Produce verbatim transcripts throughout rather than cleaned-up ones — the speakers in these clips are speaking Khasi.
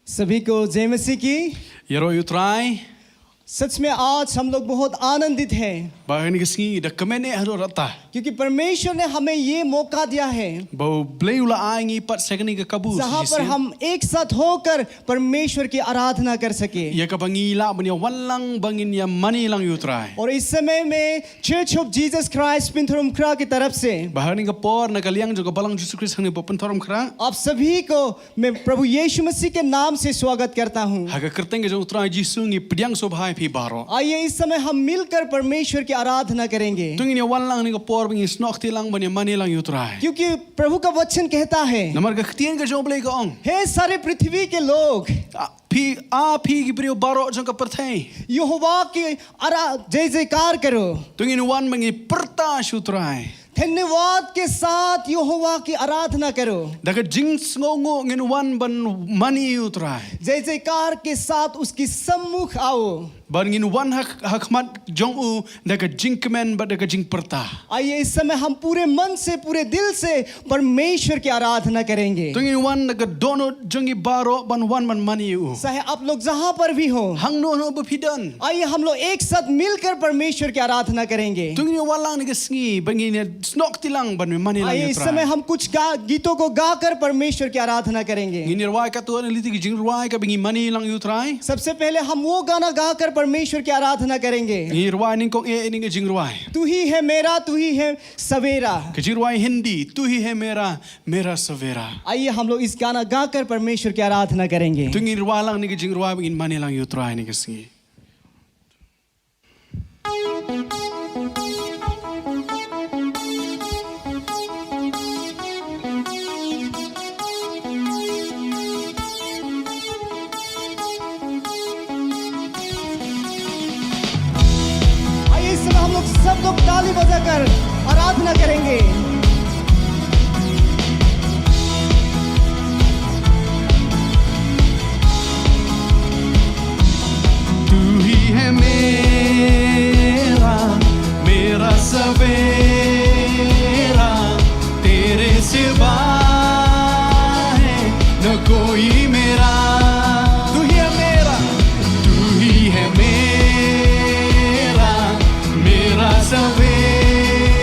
सभी को जय मसीह की। Ïaroh ïa U Trai. सच में आज हम लोग बहुत आनंदित हैं। Ba ha kane ka sngi da kmen eh haduh katta. क्योंकि परमेश्वर ने हमें ये मौका दिया है, Ba U Blei u la ai ngi pat sha kane ka kabu, jहाँ पर shisien, हम एक साथ होकर परमेश्वर की आराधना कर सके। ïa kaba ngi lah ban ïa wan lang ba ngin ïa mane lang ïa U Trai. और इस समय में Church of Jesus Christ Pynthorumkhrah की तरफ से Ba ha kane ka por na ka liang jong ka Balang Jisu Khrist hangne ha Pynthorumkhrah, आप सभी को मैं प्रभु यीशु मसीह के नाम से स्वागत करता हूँ। Ha ka kyrteng ka jong U Trai Jisu ngi pdiang sngewbha ïa phi baroh. आइए, इस समय हम मिलकर परमेश्वर की आराधना करेंगे। To ngin ïa wan lang ha kane ka por ba ngin snoh kti lang ban ïa mane lang ïa U Trai. क्योंकि प्रभु का वचन कहता है, Namar ka ktien ka jong U Blei ka ong, हे सारे पृथ्वी के लोग, A, phi, a phi ki briew baroh jong ka pyrthei, यहोवा की आरा-, जय जयकार करो। To ngin wan ba ngin pyrta sha U Trai. धन्यवाद के साथ यहोवा की आराधना करो। Da ka jingsngewnguh ngin wan ban mane ïa U Trai. जय जयकार के साथ उसकी सम्मुख आओ। Bad ngin wan ha, ha khmat jong U da ka jingkmen bad da ka jingpyrta. आइए, इस समय हम पूरे मन से, पूरे दिल से परमेश्वर की आराधना करेंगे। To ngin wan da ka dohnud jong ngi baroh ban wan ban mane ïa U. चाहे आप लोग जहाँ पर भी हो, Hangno hangno ba phi don, आइए, हम लोग एक साथ मिलकर परमेश्वर की आराधना करेंगे। To ngin ïa wan lang ha kane ka sngi ba ngin ïa snoh kti lang ban mane lang ïa U Trai. आइए, इस समय हम कुछ गा-, गीतों को गाकर परमेश्वर की आराधना करेंगे। Ngin ïa rwai katto katne lynti ki jingrwai kaba ngin mane lang ïa U Trai. सबसे पहले हम वो गाना गाकर परमेश्वर की आराधना करेंगे। Ngin rwai nyngkong eh ïa kane ka jingrwai. तू ही है मेरा, तू ही है सवेरा। Ka jingrwai Hindi, तू ही है मेरा, मेरा सवेरा. आइए, हम लोग इस गाना गाकर परमेश्वर की आराधना करेंगे। To ngin rwai lang kane ka jingrwai ba ngin mane lang ïa U Trai ha kane ka sngi. आइए, इस समय हम लोग सब लोग ताली बजाकर आराधना करेंगे। तू ही है मेरा, मेरा सवेरा, तेरे सिवा है न कोई मेरा। तू ही है मेरा, तू ही है मेरा, मेरा सवेरा,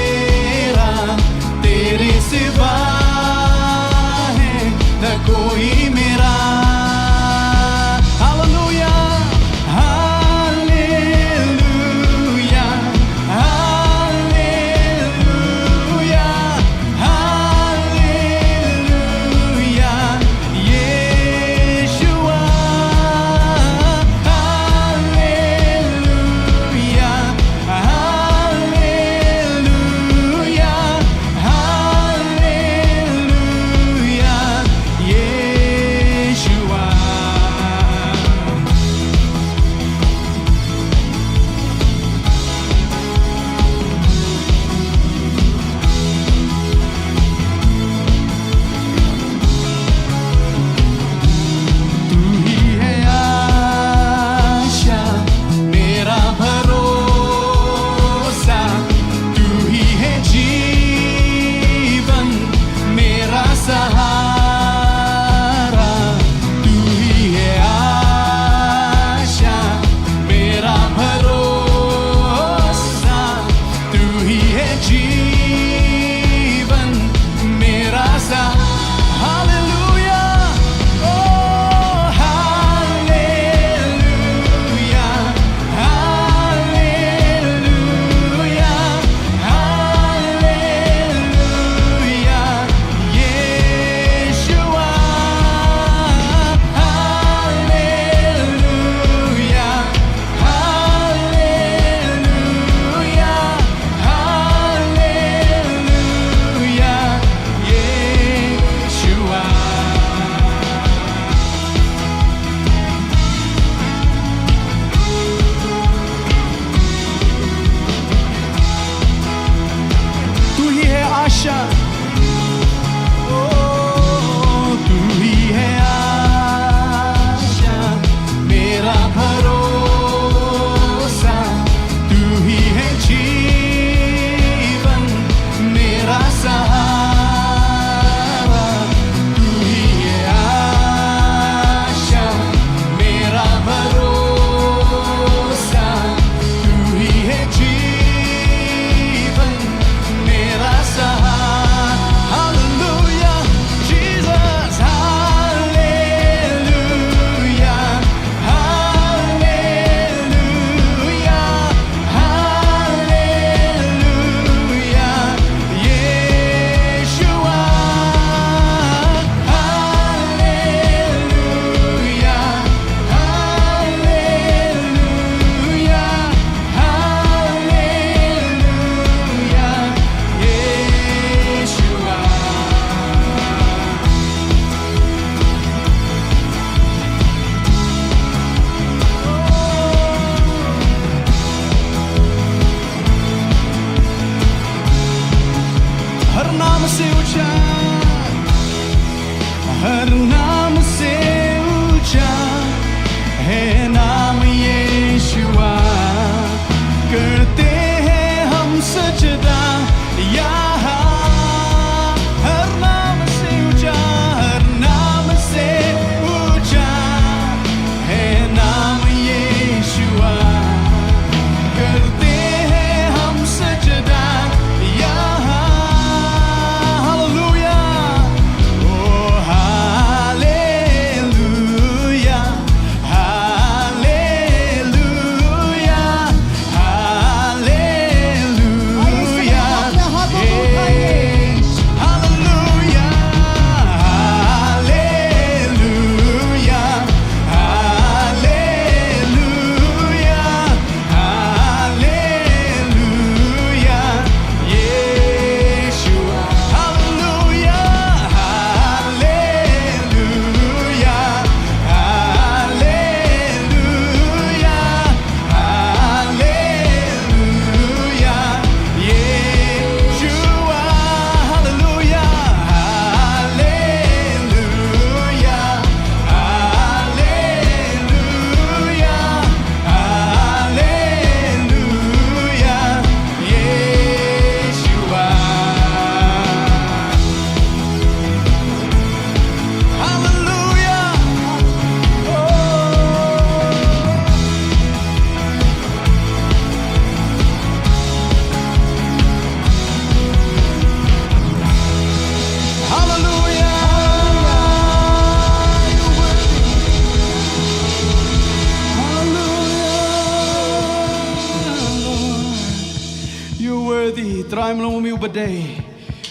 Te, Trai, me long ma me uba dei,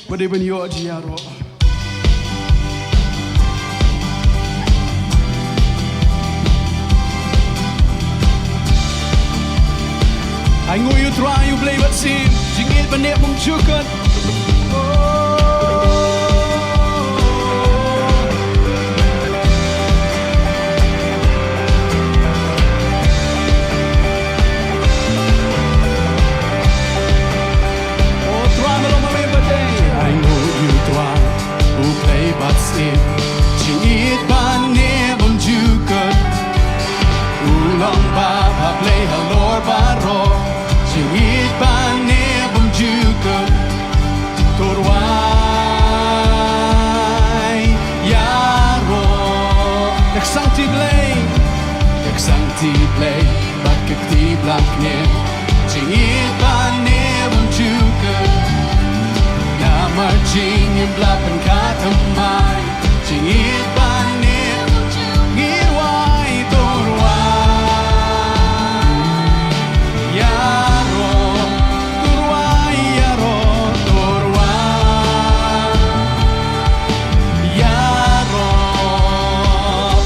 uba dei ban ïoh jingïaroh. Ainguh ïa u Trai, ïa U Blei Batsim, jingïeit ban neh bymjukut. O Trai, me long ma me uba dei. Ainguh ïa u Trai, U Blei Batsim, jingïeit ban neh bymjukut. U long Baba Blei halor baroh, jingïeit ban neh bymjukut. To rwai ïaroh. Ïa ka sangti Blei, ïa ka sangti Blei bad ka kti blang kñia, jingïeit ban neh bymjukut. Namar jingim la pynkha thymmai, jingïeit ban neh bymjukut. Ngi rwai, to rwai ïaroh, to rwai ïaroh, to rwai ïaroh.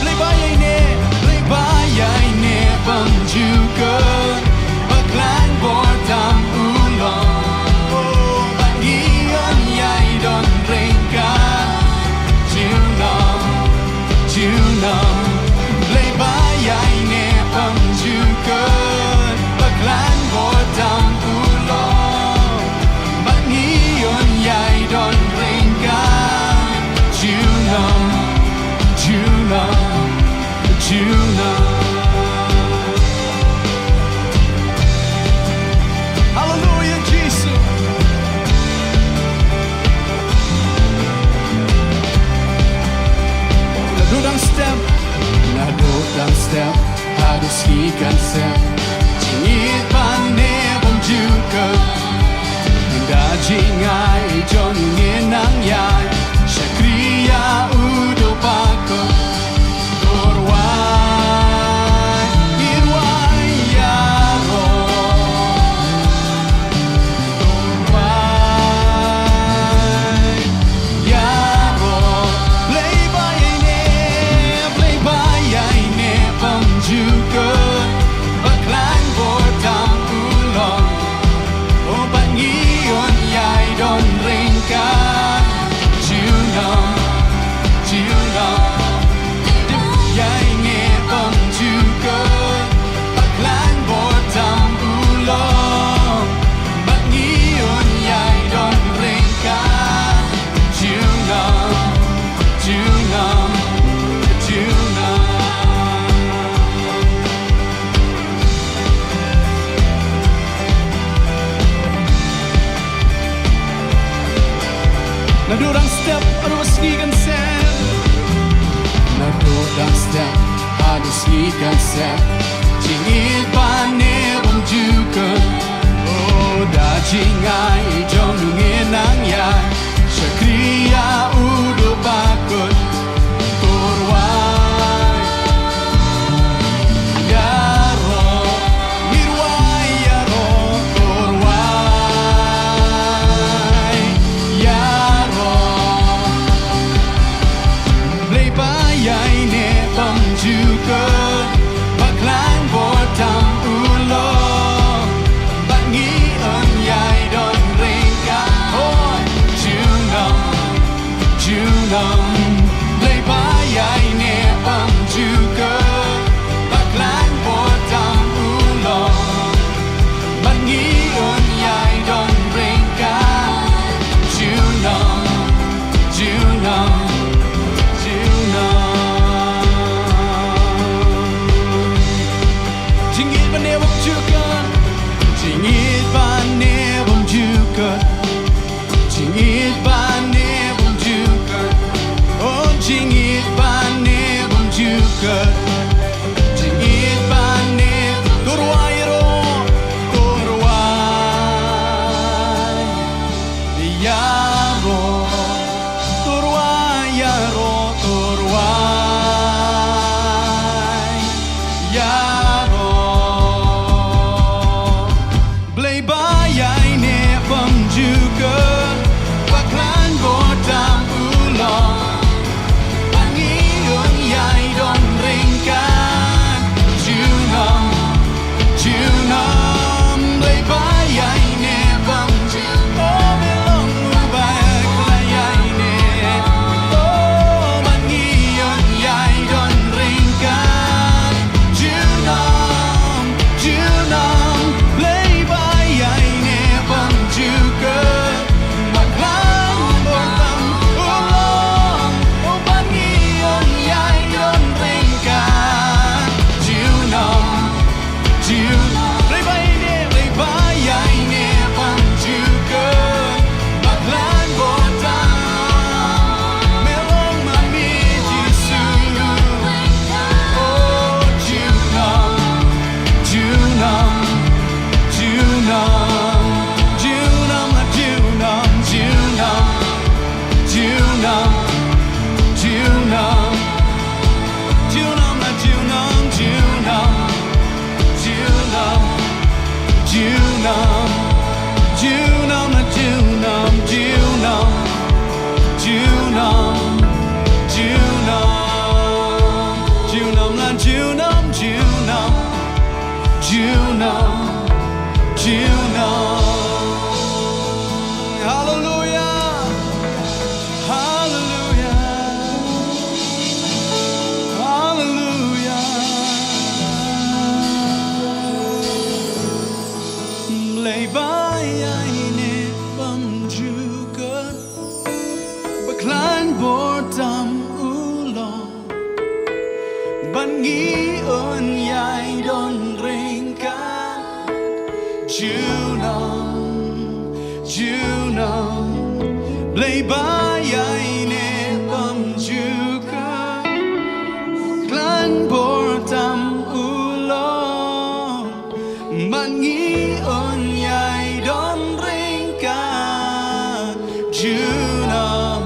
Blei ba ïaineh, Blei ba ïaineh bymjukut. Ba khlaiñ bor tam u long. Ba ngi ïoh ïai don ryngkat. Junom, junom, Blei ba ïaineh bymjukut. Ba khlaiñ bor tam u long. Ba ngi ïoh ïai don ryngkat. Junom, junom, junom. Haleluia, Jisu. Naduh dang step, naduh dang step, haduh sngi kan sep. Jingïeit ban neh bymjukut. Ynda jingai jong ngi nang ïai shakri ïa u Duh Bakhuid. To rwai, ngi rwai ïaroh. To rwai ïaroh. Blei ba ïaineh, Blei ba ïaineh bymjukut. Ba khlaiñ bor tam u long. O ba ngi ïoh ïai don ryngkat. Junom, junom, ïaineh bymjukut. Ba khlaiñ bor tam u long. Ba ngi ïoh ïai don ryngkat. Junom, junom, junom. Naduh dang step haduh sngi kan sep. Naduh dang step haduh sngi kan sep. Jingïeit ban neh bymjukut. Oh, da jingai jong ngi nang ïai shakri ïa u Duh Bakhuid. To rwai ïaroh, ngi rwai ïaroh, to rwai ïaroh. Blei ba ïaineh bymjukut. Ba khlaiñ bor tam u long. Ba ngi ïoh ïai don ryngkat. Oh, junom, junom, Blei ba ïaineh bymjukut. Ba khlaiñ bor tam u long. Ba ngi ïoh ïai don ryngkat. Junom, junom, junom. Jingïeit ban neh bymjukut. Jingïeit ban neh bymjukut. Jingïeit ban neh bymjukut. Oh, jingïeit ban neh bymjukut. Jingïeit ban neh, to rwai ïaroh, to rwai ïaroh, to rwai ïaroh, to rwai ïaroh. Blei ba ïaineh bym Hallelujah. Hallelujah. Hallelujah. Blei ba ïaineh bymjukut, ba khlaiñ bor tam u long. Ban ngi un ïai don ryngkat. Junom, junom, Blei ba ïaineh bymjukut, khlaiñ bor tam u long. Ban ngi un ïai don ryngkat. Junom,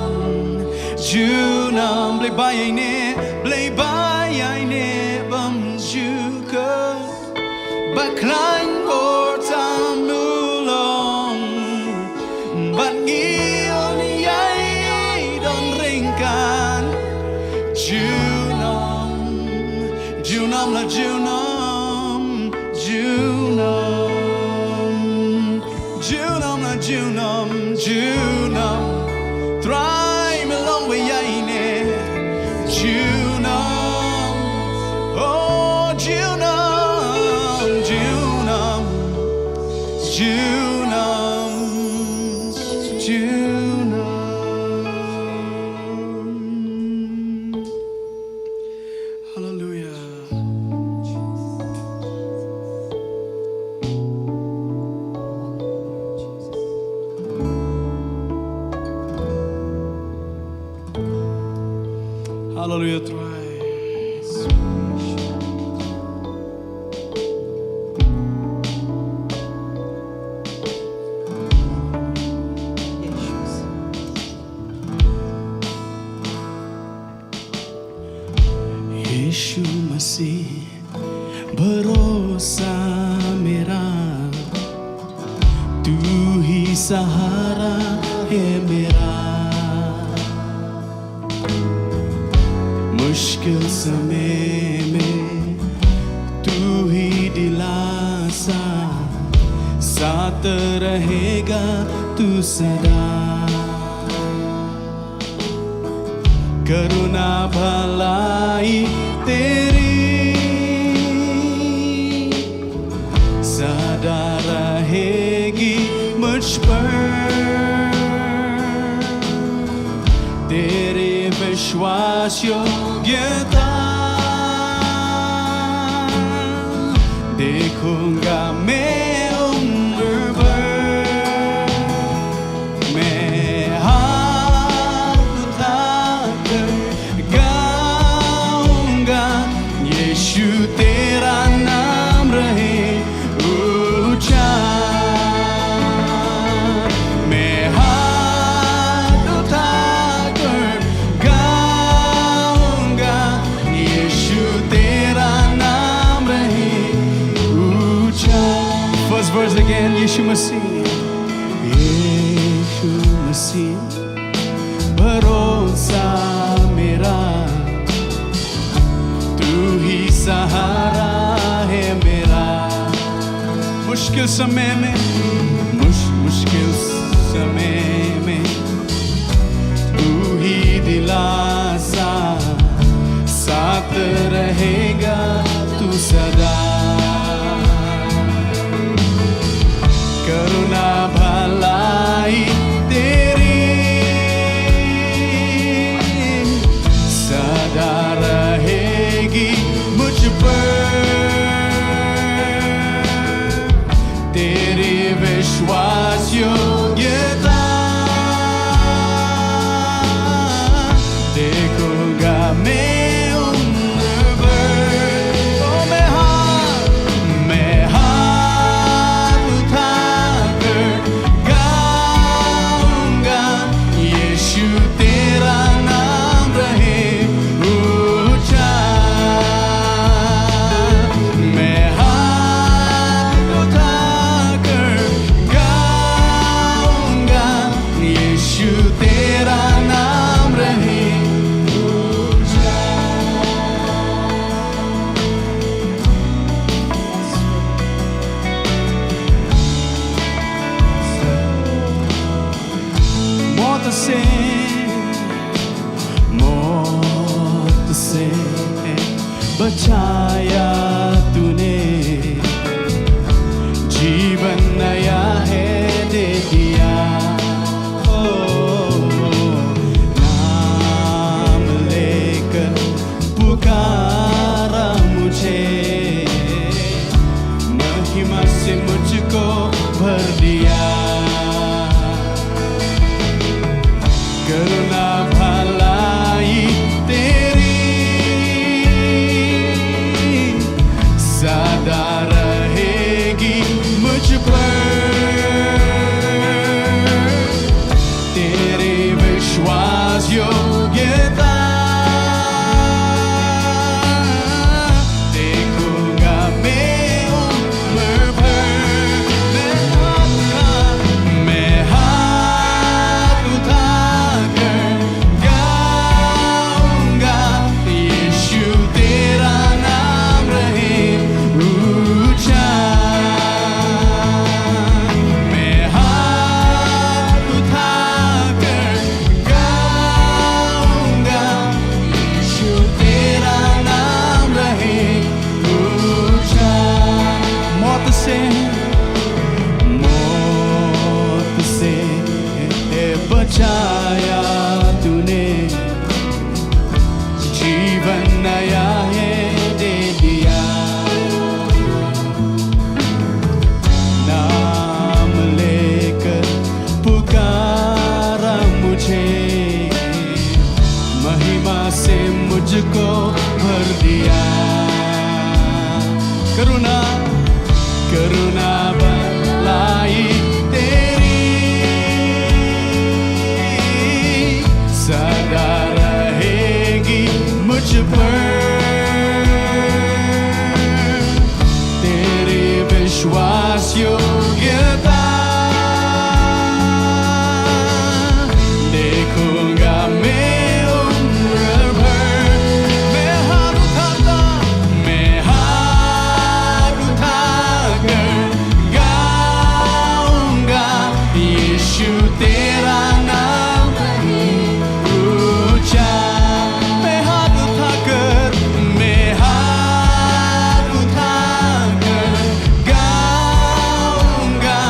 junom, Blei ba ïaineh, Blei ba ïaineh bymjukut, ba khlaiñ bor tam u long. Ban ngi un ïai don ryngkat. Junom, junom la junom, junom. Junom la junom, junom. Trai me long ba ïaineh. Junom. Oh, junom, junom. Junom, junom. Hallelujah. Hallelujah, Trai. यीशु मसीह, भरोसा मेरा, तू ही सहारा है मेरा। मुश्किल समय में तू ही दिलासा, साथ रहेगा तू सदा। करुणा भलाई तेरी सदा रहेगी मुझ पर। तेरी विश्वास योग्यता देखूंगा मैं उम्र भर। मैं हाथ उठाकर गाऊंगा, यीशु तेरा नाम रहे ऊंचा। मैं हाथ उठाकर गाऊंगा, यीशु तेरा नाम रहे ऊंचा। First verse again, यीशु मसीह। यीशु मसीह, भरोसा मेरा, तू ही सहारा है मेरा। मुश्किल समय में, मुश-, मुश्किल समय में तू ही दिलासा, साथ रहेगा तू सदा। करुणा भलाई तेरी सदा रहेगी मुझ पर। तेरी विश्वास योग्यता देखूंगा मैं उम्र भर। ओ, मैं हाथ, मैं हाथ उठाकर गाऊंगा, यीशु तेरा नाम रहे ऊंचा। मैं हाथ उठाकर गाऊंगा, यीशु तेरा नाम रहे ऊंचा। मौत से, मौत से बचाया तूने, जीवन नया है दे दिया। ओ, नाम लेकर पुकारा मुझे, महिमा से मुझको भर दिया। करुणा भलाई तेरी सदा रहेगी मुझ पर। तेरी विश्वास योग्यता देखूंगा मैं उम्र भर। मैं हाथ उठा, मैं हाथ उठाकर गाऊंगा, यीशु तेरा नाम रहे ऊंचा। मैं हाथ उठाकर गाऊंगा, यीशु तेरा नाम रहे ऊंचा। मौत से, मौत से बचाया तूने, जीवन नया है दे दिया। नाम लेकर पुकारा मुझे, महिमा से मुझको भर दिया। करुणा, करुणा भलाई तेरी सदा रहेगी मुझ पर। तेरी विश्वास योग्यता देखूंगा मैं उम्र भर। मैं हाथ उठाता, मैं हाथ उठाकर गाऊंगा, यीशु तेरा नाम ऊंचा। मैं हाथ उठाकर, मैं हाथ उठाकर गाऊंगा,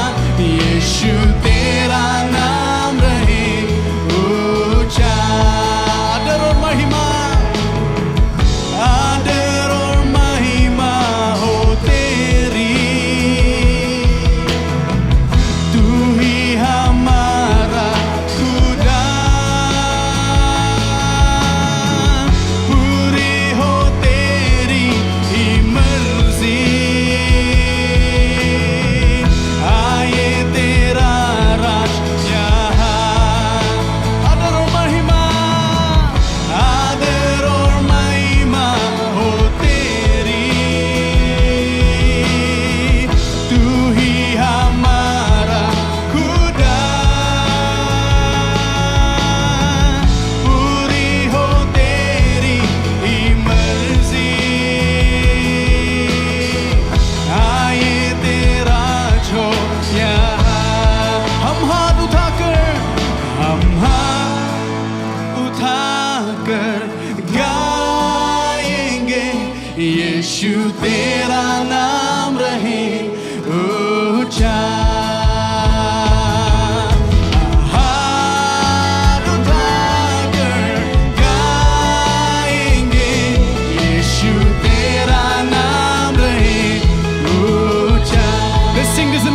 यीशु तेरा नाम रहे ऊंचा। आदर और महिमा, आदर और महिमा हो तेरी, तू ही हमारा खुदा। पूरी हो तेरी ही मर्जी, आए तेरा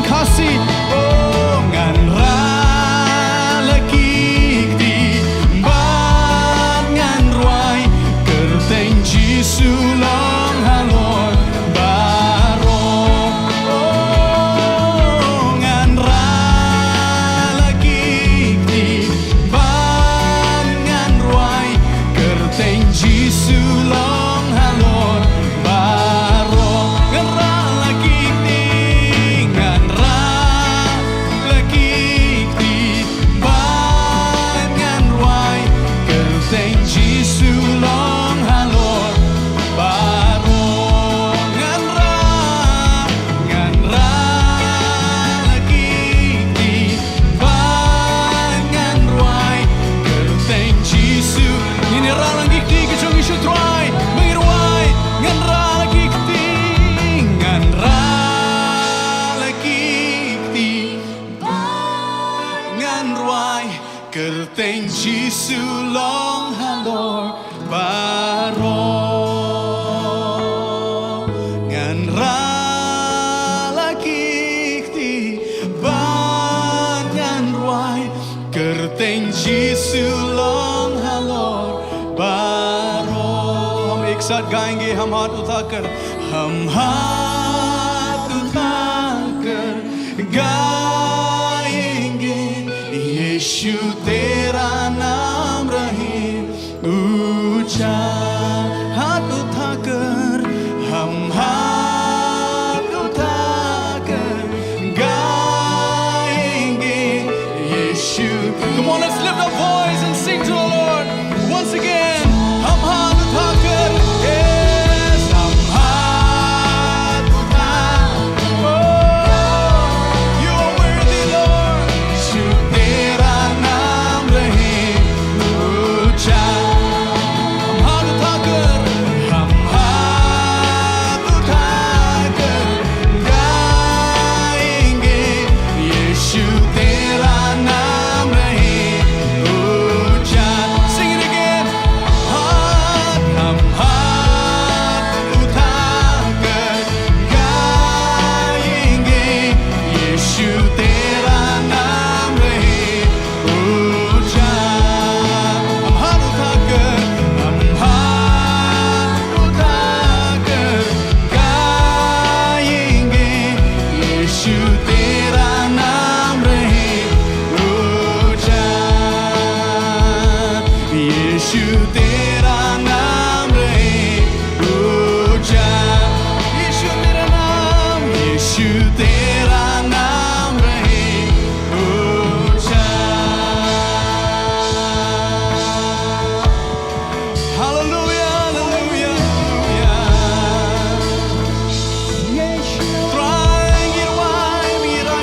Khasi. Oh, ngan rah la ki kti bad ngan rwai kyrteng Jisu long halor baroh. Oh, ngan rah la ki kti bad ngan rwai kyrteng Jisu long halor baroh. Ngan rah la ki kti, ngan rah la ki kti bad ngan rwai kyrteng Jisu long halor baroh. Ngan rah, ngan rah la ki kti bad ngan rwai kyrteng Jisu. Ngin ïa rah la ki kti ki jong Jisu Trai. Ba ngi rwai, ngan rah la ki kti, ngan rah la ki kti bad ngan rwai kyrteng Jisu long halor baroh. Ngan rah la ki kti bad ngan rwai kyrteng Jisu long halor baroh. Ek saath gaenge, हम हाथ उठाकर, हम हाथ उठाकर गाएंगे, यीशु तेरा नाम रहे ऊंचा। हाथ उठाकर, हम हाथ उठाकर गाएंगे यीशु। Come on, let's lift our voice and sing to the Lord once again. हम हाथ उठाकर, yes, हम हाथ उठाकर, oh, you are worthy, Lord. यीशु तेरा नाम रहे ऊंचा। हम हाथ उठाकर, हम हाथ उठाकर गाएंगे, यीशु तेरा नाम रहे ऊंचा। Sing it again. हाथ, हम हाथ उठाकर गाएंगे, यीशु तेरा नाम रहे ऊंचा। हम हाथ उठाकर, हम हाथ उठाकर गाएंगे, यीशु तेरा नाम रहे ऊंचा। यीशु तेरा नाम रहे ऊंचा। यीशु तेरा नाम, यीशु तेरा नाम रहे ऊंचा। Hallelujah, hallelujah, hallelujah. Trai, ngi rwai, ngi rwai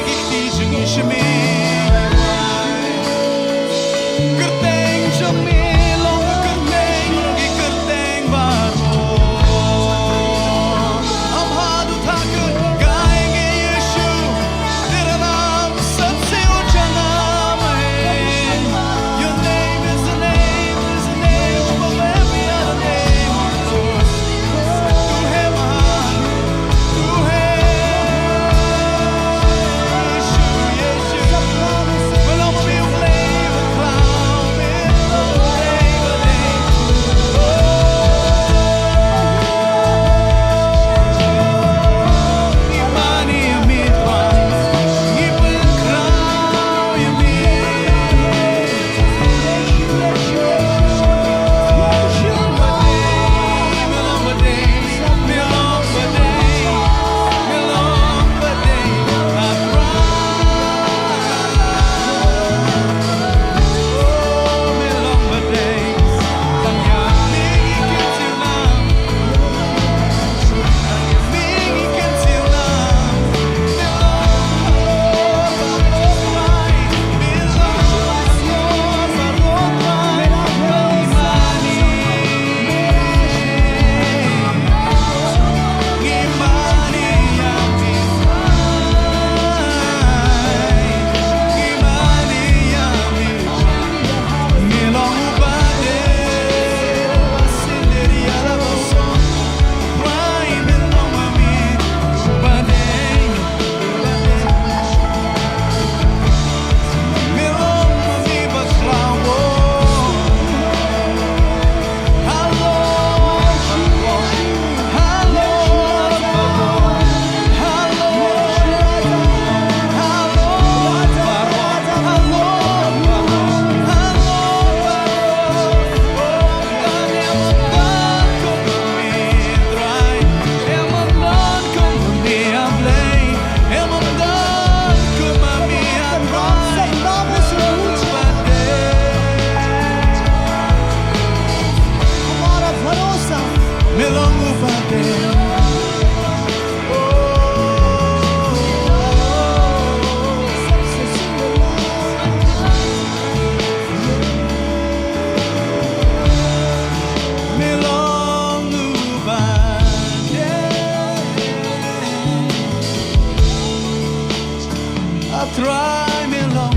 Trai me long.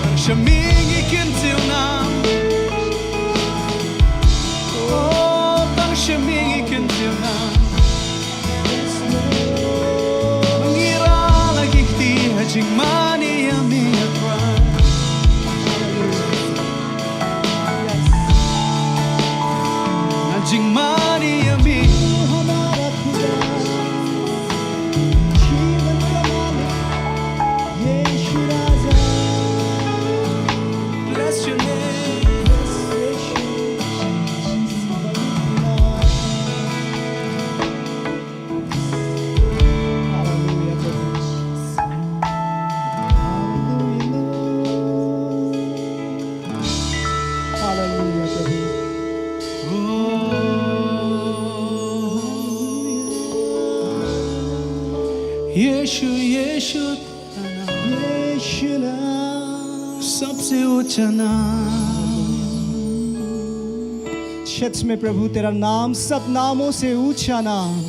Tang sha me ngi kyntiew nam. Oh, tang sha me ngi kyntiew nam. Ngi rah la ki kti ha jingmane ïa me, Trai. Ha jingmane ïa me. Bless your name. Hallelujah, Lord. Hallelujah, Lord. Hallelujah, Lord. यीशु, यीशु तेरा नाम। यीशु नाम। सबसे ऊंचा नाम। सच में प्रभु, तेरा नाम सब नामों से ऊंचा नाम।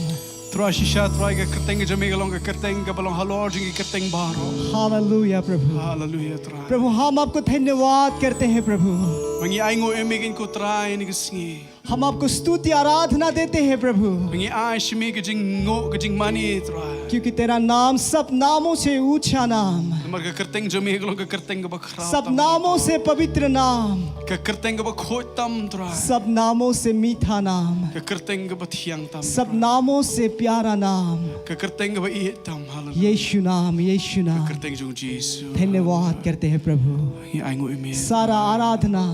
Trai shisha, Trai, ka kyrteng ka jong me ka long ka kyrteng kaba long halor jong ki kyrteng baroh. Hallelujah, प्रभु। Hallelujah, Trai. प्रभु, हम आपको धन्यवाद करते हैं, प्रभु। Ba ngi ainguh ïa me, ko Trai, ha kane ka sngi। हम आपको स्तुति आराधना देते हैं, प्रभु। Ba ngi ai sha me ka jingnguh, ka jingmane, Trai। क्योंकि तेरा नाम सब नामों से ऊंचा नाम। Namar ka kyrteng jong me ka long ka kyrteng kaba khraw tam, सब नामों से पवित्र नाम। Ka kyrteng kaba khuid tam, Trai। सब नामों से मीठा नाम। Ka kyrteng kaba thiang tam, सब Trai। नामों से प्यारा नाम। Ka kyrteng kaba ïeit tam, haleluya। यीशु नाम, यीशु नाम। Ka kyrteng jong u Jisu। धन्यवाद करते हैं प्रभु। Ngi ainguh ïa me। सारा आराधना,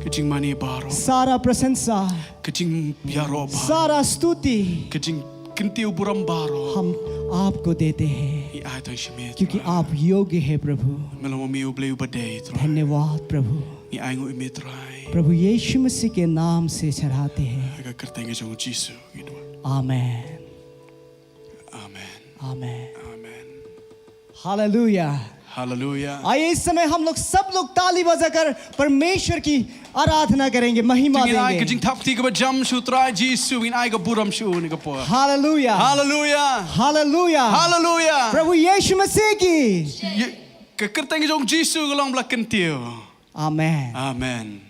ka jingmane baroh, सारा प्रशंसा, ka jingïaroh baroh, सारा स्तुति, ka jingkyntiew burom baroh, हम आपको देते हैं, ngi ai tang sha me, क्योंकि Trai। आप योग्य हैं, प्रभु। Me long ma me u Blei uba dei, Trai। धन्यवाद, प्रभु। Ngi ainguh ïa me, Trai। प्रभु यीशु मसीह के नाम से चढ़ाते हैं। Ha ka kyrteng ka jong u Jisu ngi duwai. आमेन। Amen. आमेन। Amen. हालेलुया। Hallelujah. आइए, इस समय हम लोग सब लोग ताली बजाकर परमेश्वर की आराधना करेंगे, महिमा देंगे। Ngin ai ka jingthap kti kaba jam sha u Trai Jisu, ngin ai ka burom sha u ha kane ka por. हालेलुया। Hallelujah. हालेलुया। Hallelujah. प्रभु यीशु मसीह की। Ïa ka kyrteng jong u Jisu ka long ba la kyntiew. आमेन। Amen.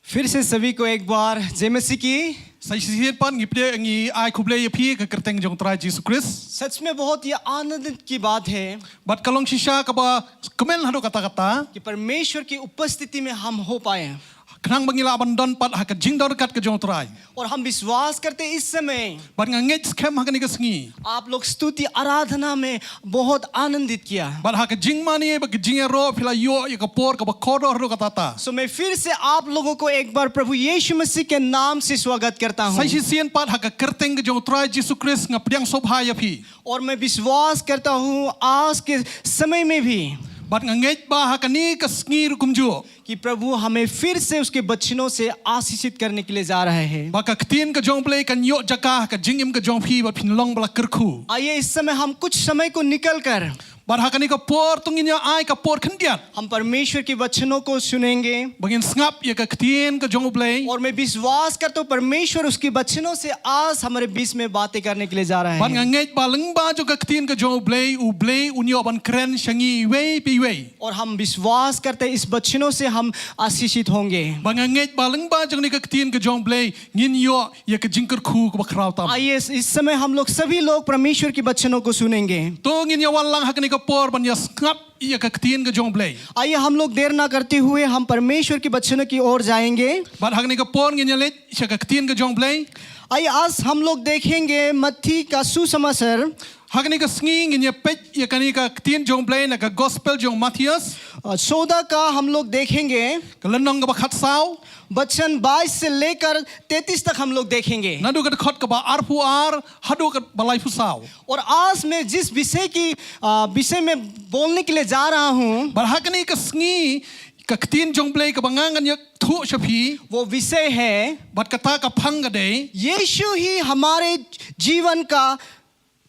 फिर से सभी को एक बार जय मसीह की। Sa shisien pat ngi pdiang, ngi ai khublei ïa phi ha ka kyrteng jong u Trai Jisu Khrist. सच में बहुत ही आनंद की बात है। Bad ka long shisha kaba kmen haduh katta katta. कि परमेश्वर की उपस्थिति में हम हो पाए। Khnang ba ngi lah ban don pat ha ka jingdon ryngkat ka jong u Trai। और हम विश्वास करते हैं इस समय। Bad nga ngeit skhem ha kane ka sngi। आप लोग स्तुति आराधना में बहुत आनंदित किया। Bad ha ka jingmane bad ka jingïaroh phi la ïoh ïa ka por kaba kordor haduh katta katta। So मैं फिर से आप लोगों को एक बार प्रभु यीशु मसीह के नाम से स्वागत करता हूँ। Sa shisien pat ha ka kyrteng ka jong u Trai Jisu Khrist nga pdiang sngewbha ïa phi। और मैं विश्वास करता हूँ आज के समय में भी। Bad nga ngeit ba ha kane ka sngi ruh kumjuh। कि प्रभु हमें फिर से उसके वचनों से आशीषित करने के लिए जा रहे हैं। Ba ka ktien ka jong u Blei kan ïoh jaka ha ka jingim ka jong phi bad phin long ba la kyrkhu। आइए इस समय हम कुछ समय को निकल कर Bad ha kane ka por to ngin ïa ai ka por khyndiat। हम परमेश्वर के वचनों को सुनेंगे। Ba ngin sngap ïa ka ktien ka jong u Blei। और मैं विश्वास करता हूँ परमेश्वर उसके वचनों से आज हमारे बीच में बातें करने के लिए जा रहे हैं। Bad nga ngeit ba lyngba jong ka ktien ka jong u Blei, u Blei un ïoh ban kren sha ngi iwei pa iwei। और हम विश्वास करते हैं इस वचनों से हम आशीषित होंगे। Bad nga ngeit ba lyngba jong kane ka ktien ka jong u Blei ngin ïoh ïa ka jingkyrkhu kaba khraw tam। आइए इस, इस समय हम लोग सभी लोग परमेश्वर के वचनों को सुनेंगे। To ngin ïa wan lang ha kane ka por ban ïa sngap ïa ka ktien ka jong u Blei। आइए हम लोग देर ना करते हुए हम परमेश्वर के वचनों की ओर जाएंगे। Bad ha kane ka por ngin ïa leit sha ka ktien ka jong u Blei। आइए आज हम लोग देखेंगे मत्ती का सुसमाचार। Ha kane ka sngi ngin ïa peit ïa kane ka ktien jong u Blei na ka gospel jong u Mathaios। अ, चौदह का हम लोग देखेंगे। Ka lynnong kaba khatsaw। वचन बाईस से लेकर तैंतीस तक हम लोग देखेंगे। Naduh ka dkhot kaba arphew ar haduh kaba laiphew saw। और आज मैं जिस विषय की, अ, विषय में बोलने के लिए जा रहा हूँ, Bad ha kane ka sngi ka ktien jong u Blei kaba nga ngan ïathuh sha phi। वो विषय है, Bad kata ka phang ka dei। यीशु ही हमारे जीवन का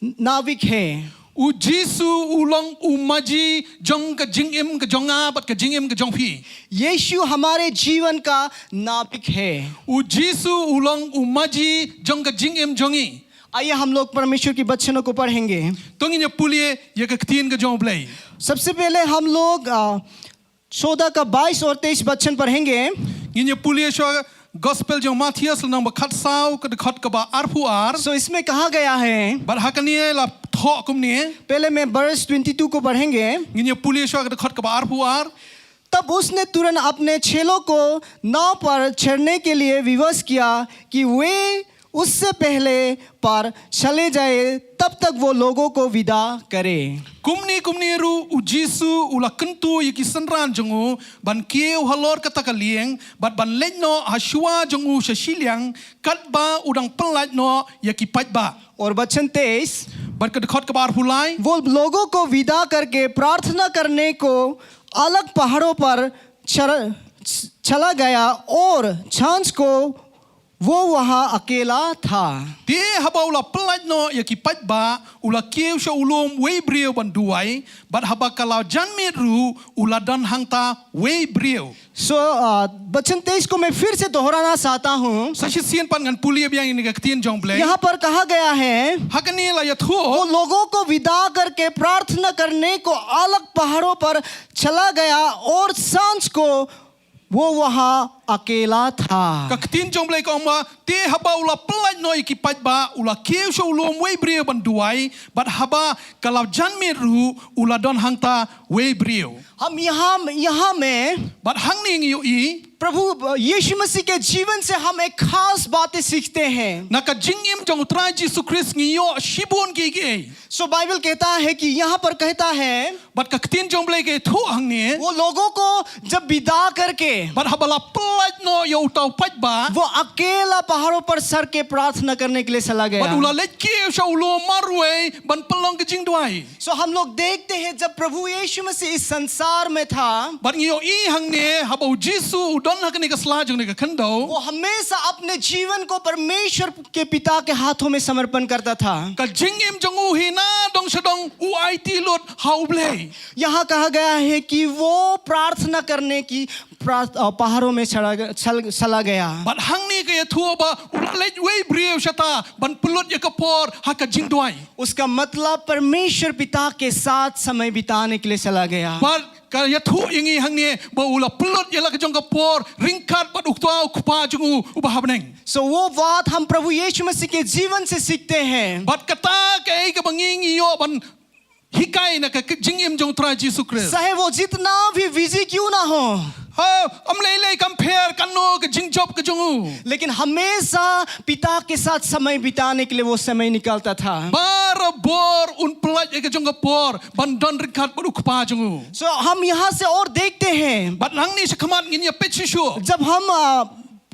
नाविक है। U Jisu u long u maji jong ka jingim ka jong nga bad ka jingim ka jong phi. यीशु हमारे जीवन का नाविक है। U Jisu u long u maji jong ka jingim jong ngi. आइए हम लोग परमेश्वर की वचनों को पढ़ेंगे। To ngin ïa pule ïa ka ktien ka jong U Blei. सबसे पहले हम लोग, अ, चौदह का बाईस और तेईस वचन पढ़ेंगे। Ngin ïa pule shuwa Gospel jong Mathaios lynnong ba khatsaw ka dkhot kaba arphew ar. So इसमें कहा गया है, Bad ha kane la thoh kumne. पहले मैं verse twenty two को पढ़ेंगे। Ngin ïa pule shuwa ka dkhot kaba arphew ar. तब उसने तुरंत अपने चेलों को नाव पर चढ़ने के लिए विवश किया कि वे उससे पहले पार चले जाए, तब तक वो लोगों को विदा करे। Kumne kumne ruh u Jisu u la kyntu ïa ki synran jong u ban kiew halor kata ka lieng bad ban leit noh ha shuwa jong u sha shiliang katba u dang pyllait noh ïa ki paidbah. और वचन तेईस, Bad ka dkhot kaba arphew lai. वो लोगों को विदा करके प्रार्थना करने को अलग पहाड़ों पर चर-, चला गया और सांझ को वो वहाँ अकेला था। Te haba u la pyllait noh ïa ki paidbah, u la kiew sha u lum wei briew ban duwai, bad haba ka la jan miet ruh u la don hangta wei briew. So, uh, वचन तेईस को मैं फिर से दोहराना चाहता हूँ। Sa shisien pat ngan pule biang ïa kane ka ktien jong U Blei. यहाँ पर कहा गया है, Ha kane la ïathuh. वो लोगों को विदा करके प्रार्थना करने को अलग पहाड़ों पर चला गया और सांझ को वो वहाँ अकेला था। Ka ktien jong U Blei ka ong ba, te haba u la pyllait noh ïa ki paidbah, u la kiew sha u lum wei briew ban duwai, bad haba ka la jan miet ruh u la don hangta wei briew. हम यहाँ, यहाँ में Bad hangne ngi ïohi, प्रभु यीशु मसीह के जीवन से हम एक खास बातें सीखते हैं। Na ka jingim jong U Trai Jisu Khrist ngi ïoh shibun kiei kiei. So बाइबल कहता है कि यहाँ पर कहता है, Bad ka ktien jong U Blei ka ïathuh hangne. वो लोगों को जब विदा करके Bad haba la pyllait noh ïa uta u paidbah. वो अकेला पहाड़ों पर सर के प्रार्थना करने के लिए चला गया। Bad u la leit kiew sha u lum marwei ban pynlong ka jingduwai. So हम लोग देखते हैं जब प्रभु यीशु मसीह इस संसार में था, Bad ngi ïohi hangne haba u Jisu u don ha kane ka sla jong kane ka khyndew. वो हमेशा अपने जीवन को परमेश्वर के पिता के हाथों में समर्पण करता था। Ka jingim jong u hi na dong sha dong u aiti lut ha U Blei. यहाँ कहा गया है कि वो प्रार्थना करने की प्रार्थ-, अ, पहाड़ों में चला ग-, चल-, चला गया। Bad hangne ka ïathuh ba u la leit wei briew shata ban pynlut ïa ka por ha ka jingduwai. उसका मतलब परमेश्वर पिता के साथ समय बिताने के लिए चला गया। Bad ka ïathuh ïa ngi hangne ba u la pynlut ïa la ka jong ka por ryngkat bad u Kpa, u Kpa jong u uba ha bneng. So वो बात हम प्रभु यीशु मसीह के जीवन से सीखते हैं। Bad kata kaei kaba ngi ngi ïoh ban hikai na ka, ka jingim jong U Trai Jisu Khrist. चाहे वो जितना भी बिजी क्यों ना हो, Ha, ym lei lei kam pher katno ka jingjop ka jong u. लेकिन हमेशा पिता के साथ समय बिताने के लिए वो समय निकालता था। Barabor un pyllait ïa ka jong ka por ban don ryngkat bad u Kpa jong u. So हम यहाँ से और देखते हैं, Bad hangne shakhmat ngin ïa peit shuh shuh. जब हम, अ,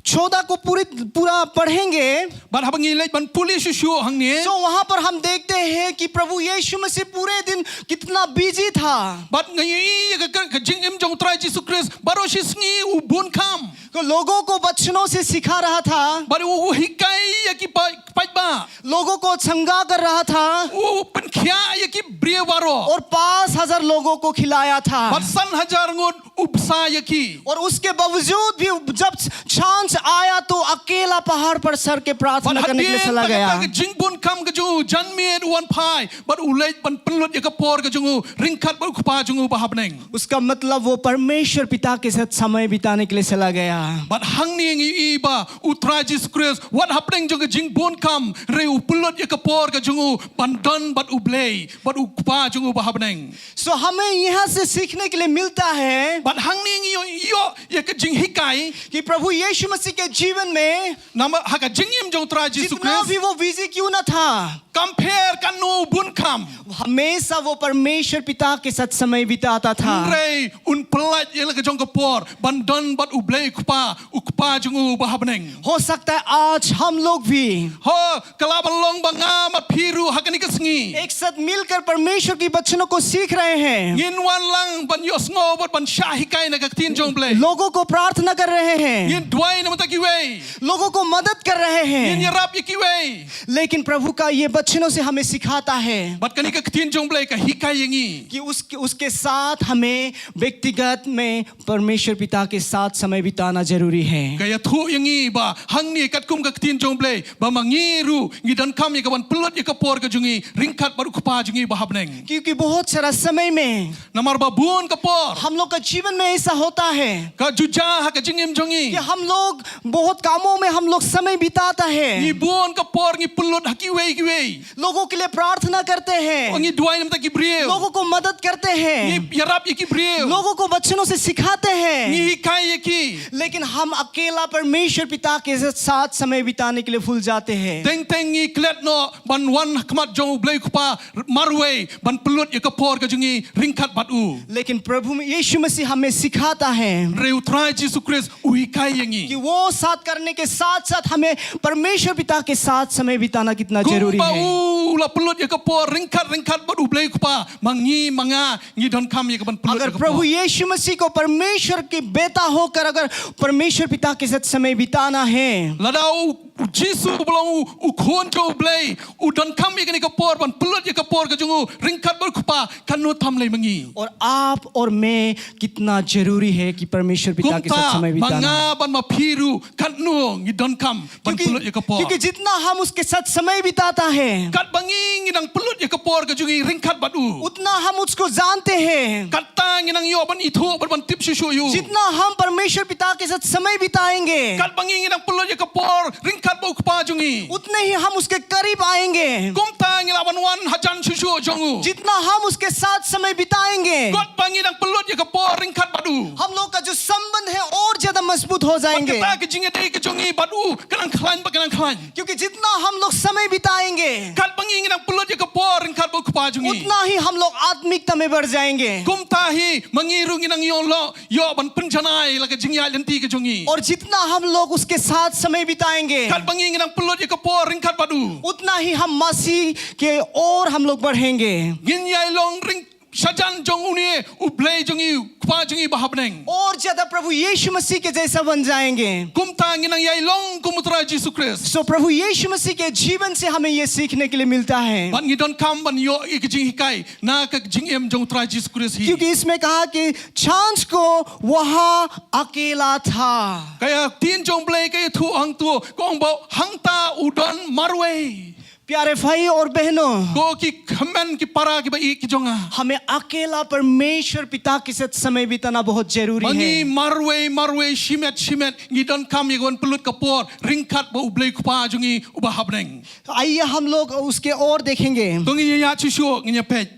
चौदह को पूरी, पूरा पढ़ेंगे, Bad haba ngi leit ban pule shuh shuh hangne. So वहाँ पर हम देखते हैं कि प्रभु यीशु मसीह पूरे दिन कितना बिजी था। Bad ngi ïohi ïa ka, ka, ka jingim jong U Trai Jisu Khrist baroh shi sngi u bun kam. तो लोगों को वचनों से सिखा रहा था। Bad u, u hikai ïa ki pa-, paidbah. लोगों को चंगा कर रहा था। U pynkhiah ïa ki briew baroh. और पाँच हज़ार लोगों को खिलाया था। Bad san hajar ngut u bsa ïa ki. और उसके बावजूद भी जब सांझ आया तो अकेला पहाड़ पर सर के प्रार्थना करने के लिए चला गया। Bad hadien kata ka jingbun kam ka jong u, janmiet u wan phai, bad u leit ban pynlut ïa ka por ka jong u ryngkat bad u Kpa jong u ba ha bneng. उसका मतलब वो परमेश्वर पिता के साथ समय बिताने के लिए चला गया। Bad hangne ngi ïohi ba U Trai Jisu Khrist wat hapdeng jong ka jingbun kam, hynrei u pynlut ïa ka por ka jong u ban don bad U Blei, bad u Kpa jong u ba ha bneng. So हमें यहाँ से सीखने के लिए मिलता है Bad hangne ngi ïoh, ïoh ïa ka jinghikai कि प्रभु यीशु मसीह के जीवन में Namar ha ka jingim jong U Trai Jisu Khrist, जितना भी वो बिजी क्यों ना था, kam pher katno u bun kam, हमेशा वो परमेश्वर परमेश्वर पिता के साथ समय बिताता था। Hynrei un pyllait ïa la ka jong ka por ban don bad U Blei U Kpa, U Kpa jong u ba ha bneng. हो सकता है आज हम लोग भी Ho, ka lah ban long ba nga bad phi ruh ha kane ka sngi एक साथ मिलकर परमेश्वर की वचनों को सीख रहे हैं। ngin wan lang ban ïohsngew bad ban shah hikai na ka ktien jong U Blei. लोगों को प्रार्थना कर रहे हैं, Ngin duwai na ka bynta kiwei. लोगों को मदद कर रहे Ngin हैं, ïarap ïa kiwei. लेकिन प्रभु का ये वचनों से हमें सिखाता है Bad kane ka ktien jong U Blei ka hikai ïa ngi. कि उसके उसके साथ हमें व्यक्तिगत में परमेश्वर पिता के साथ समय बिताना जरूरी है। Ka ïathuh ïa ngi ba hangne katkum ka ktien jong U Blei ba ma ngi ruh ngi donkam ïa ka ban pynlut ïa ka por ka jong ngi ryngkat bad U Kpa jong ngi ba ha bneng. क्योंकि बहुत सारा समय में Namar ba bun ka por हम लोग का जीवन में ऐसा होता है, ka ju jia ha ka jingim jong ngi. कि हम लोग बहुत कामों में हम लोग समय बिताता है, Ngi bun ka por ngi pynlut ha kiwei kiwei. लोगों के लिए प्रार्थना करते हैं, Ngi duwai na ka bynta ki briew. लोगों को मदद करते हैं, Ngi ïarap ïa ki briew. लोगों को वचनों से सिखाते हैं, Ngi hikai ïa ki. लेकिन हम अकेला परमेश्वर पिता के साथ समय बिताने के लिए भूल जाते हैं। Teng teng ngi klet noh ban wan ha khmat jong U Blei U Kpa marwei ban pynlut ïa ka por ka jong ngi ryngkat bad u. लेकिन प्रभु यीशु मसीह हमें सिखाता है Hynrei U Trai Jisu Khrist u hikai ïa ngi. कि वो साथ करने के साथ साथ हमें परमेश्वर पिता के साथ समय बिताना कितना जरूरी Kumba है। u la pynlut ïa ka por ryngkat ryngkat bad U Blei U Kpa, ma ngi ma nga ngi donkam ïa ka ban pynlut अगर ïa ka प्रभु por. यीशु मसीह को परमेश्वर की बेटा होकर अगर परमेश्वर पिता के साथ समय बिताना है, Lada u Jisu u ba long u, u khun jong U Blei, u donkam ïa kane ka por ban pynlut ïa ka por ka jong u ryngkat bad U Kpa, katno tam lei ma ngi. और आप और मैं कितना जरूरी है कि परमेश्वर पिता के साथ Kumta समय ma बिताना। nga bad ma phi ruh katno ngi donkam ban क्योंकि pynlut ïa ka por. क्योंकि जितना हम उसके साथ समय बिताता है, Katba ngi ngi nang pynlut ïa ka por ka jong ngi ryngkat bad u, उतना हम उसको जानते हैं, katta ngi nang ïoh ban ithuh bad ban tip shuh shuh ïa u. जितना हम परमेश्वर पिता के साथ समय बिताएंगे, Katba ngi ngi nang pynlut ïa ka por ryngkat bad U Kpa jong ngi, उतने ही हम उसके करीब आएंगे। kumta ngi lah ban wan hajan shuh shuh jong u. जितना हम उसके साथ समय बिताएंगे, Katba ngi nang pynlut ïa ka por ryngkat bad u, हम लोग का जो संबंध है और ज्यादा मजबूत हो bad जाएंगे। kata ka jingïadei ka jong ngi bad u ka nang khlaiñ bad ka nang khlaiñ. क्योंकि जितना हम लोग समय बिताएंगे, Katba ngi ngi nang pynlut ïa ka por ryngkat bad U Kpa jong ngi, उतना ही हम लोग आत्मिकता में बढ़ जाएंगे। kumta hi ma ngi ruh ngi nang ïoh lah, ïoh ban pynjanai la ka jingïaid lynti ka jong ngi. और जितना हम लोग उसके साथ समय बिताएंगे, Katba ngi ngi nang pynlut ïa ka por ryngkat bad u, उतना ही हम मसीह के और हम लोग बढ़ेंगे। ngin ïai long ryng shajan jong une U Blei jong ngi, U Kpa jong ngi ba ha bneng. और ज्यादा प्रभु यीशु मसीह के जैसा बन जाएंगे। Kumta ngi nang ïai long kum U Trai Jisu Khrist. So प्रभु यीशु मसीह के जीवन से हमें ये सीखने के लिए मिलता है। Bad ngi donkam ban ïoh ïa ka jinghikai na ka jingim jong U Trai Jisu Khrist hi. क्योंकि इसमें कहा कि सांझ को वहाँ अकेला था। Ka ktien jong U Blei ka ïathuh hangto, ka ong ba hangta u don marwei. प्यारे भाई और बहनों, Ko ki kmen ki para kiba ïeit ki jong nga, हमें अकेला परमेश्वर पिता के साथ समय बिताना बहुत जरूरी ma ngi है। Marwei marwei, shimet shimet ngi donkam ïa ka ban pynlut ka por ryngkat bad U Blei U Kpa jong ngi uba ha bneng. आइए हम लोग उसके और देखेंगे। To ngin ïa ïaid shuh shuh, ngin ïa peit.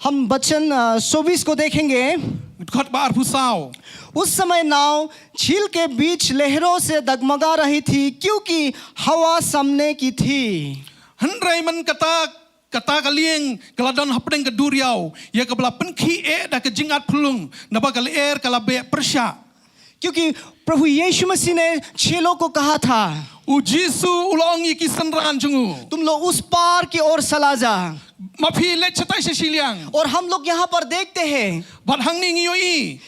हम वचन अ, चौबीस को देखेंगे। Dkhot ba arphew saw. उस समय नाव झील के बीच लहरों से डगमगा रही थी, क्योंकि हवा सामने की थी। Hynrei man kata, kata ka lieng ka la don hapdeng ka duriaw, ïa kaba la pynkhih eh da ka jingat phyllung, naba ka lyer ka la beh pyrshah. क्योंकि प्रभु यीशु मसीह ने चेलों को कहा था, U Jisu u la ong ïa ki synran jong u, तुम लोग उस पार की ओर चला जा। ma phi leit shatai sha shiliang. और हम लोग यहाँ पर देखते हैं Bad hangne ngi ïohi,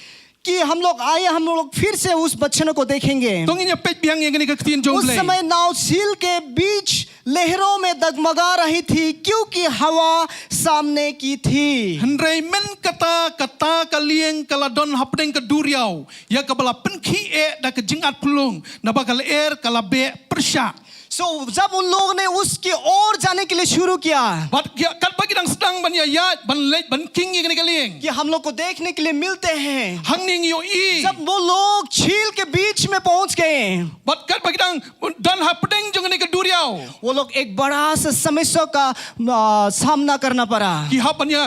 कि हम लोग आए, हम लोग फिर से उस वचनों को देखेंगे। to ngin ïa peit biang ïa kane ka ktien jong U उस Blei. समय नाव झील के बीच लहरों में डगमगा रही थी, क्योंकि हवा सामने की थी। Hynrei man kata, kata ka lieng ka la don hapdeng ka duriaw, ïa kaba la pynkhih eh da ka jingat phyllung, naba ka lyer ka la beh pyrshah. So जब उन लोगों ने उसकी ओर जाने के लिए शुरू किया, Bad ïa katba ki dang sdang ban ïa ïaid, ban leit, ban khing ïa kane ka lieng, कि हम लोग को देखने के लिए मिलते हैं, hangne ngi ïohi, जब वो लोग झील के बीच में पहुंच गए, bad katba ki dang don hapdeng jong kane ka duriaw, वो लोग एक बड़ा सा समस्या का अ, सामना करना पड़ा। ki hap ban ïa,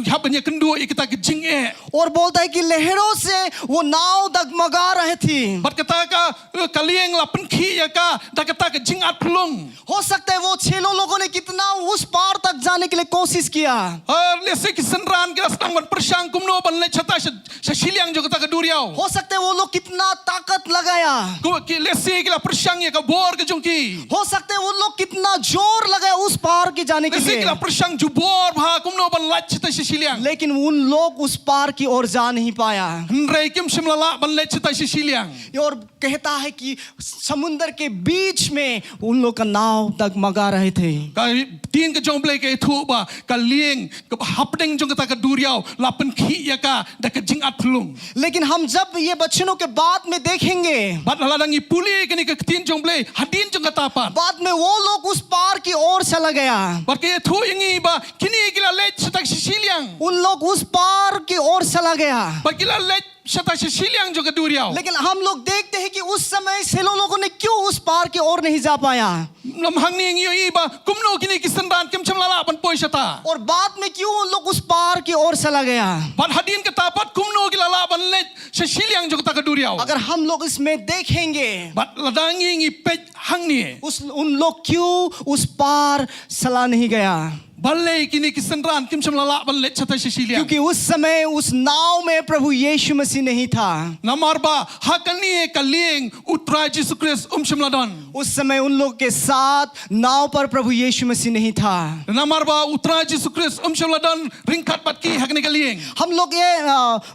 hap ban ïa kynduh ïa kata ka jingeh. और बोलता है कि लहरों से वो नाव डगमगा रहे थी। Bad kata ka, ka lieng la pynkhih ïa ka da kata ka jing jingïaid phyllung. हो सकता है वो छह लोगों ने कितना उस पार तक जाने के लिए कोशिश किया। Lehse ki synran ki la sdang ban pyrshang kumno ban leit shatai sha shiliang jong kata ka duriaw. हो सकता है वो लोग कितना ताकत लगाया। Lehse ki la pyrshang ïa ka bor ka jong ki. हो सकता है उन लोग कितना जोर लगाया उस पार के जाने के लिए। Lehse ki la pyrshang jubor bha kumno ban leit shatai sha shiliang. लेकिन उन लोग उस पार की ओर जा नहीं पाया। Hynrei kim shym la lah ban leit shatai sha shiliang. और कहता है कि समुद्र के बीच में उन लोग का नाव डगमगा रहे थे। Ka ktien ka jong U Blei ka ïathuh ba ka lieng kaba hapdeng jong kata ka duriaw la pynkhih ïa ka da ka jingïaid phyllung. लेकिन हम जब ये वचनों के बाद में देखेंगे, Bad lada ngi pule ïa kane ka ktien jong U Blei hadien jong kata pat, बाद में वो लोग उस पार की ओर चला गया। Bad ka ïathuh ïa ngi ba kine ki la leit shatai sha shiliang. उन लोग उस पार की ओर चला गया। Bad ki la leit shatai sha shiliang jong ka duriaw. लेकिन हम लोग देखते हैं कि उस समय छह लोगों ने क्यों उस पार की ओर नहीं जा पाया। Lam hangne ngi ïohi ba kumno kine ki synran kim shym la lah ban poi shata. और बाद में क्यों उन लोग उस पार की ओर चला गया। Bad hadien kata pat kumno ki la lah ban leit sha shiliang jong kata ka duriaw. अगर हम लोग इसमें देखेंगे, Bad lada ngi ngi peit hangne, उस उन लोग क्यों उस पार चला नहीं गया। Balei kine ki synran kim shym la lah ban leit shatai sha shiliang. क्योंकि उस समय उस नाव में प्रभु यीशु मसीह नहीं था। Namar ba ha kane ka lieng U Trai Jisu Khrist um shym la don. उस समय उन लोग के साथ नाव पर प्रभु यीशु मसीह नहीं था। Namar ba U Trai Jisu Khrist um shym la don ryngkat bad ki ha kane ka lieng. हम लोग ये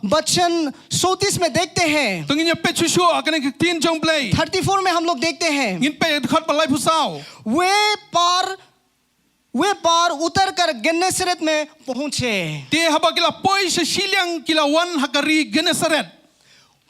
वचन चौंतीस में देखते हैं। To ngin ïa peit shuh shuh ha kane ka ktien jong U Blei. थर्टी फोर में हम लोग देखते हैं। Ngin peit dkhot ba laiphew saw. वे पार वे पार उतरकर गेनेसरेत में पहुंचे। Te haba ki la poi sha shiliang ki la wan ha ka ri Genesaret.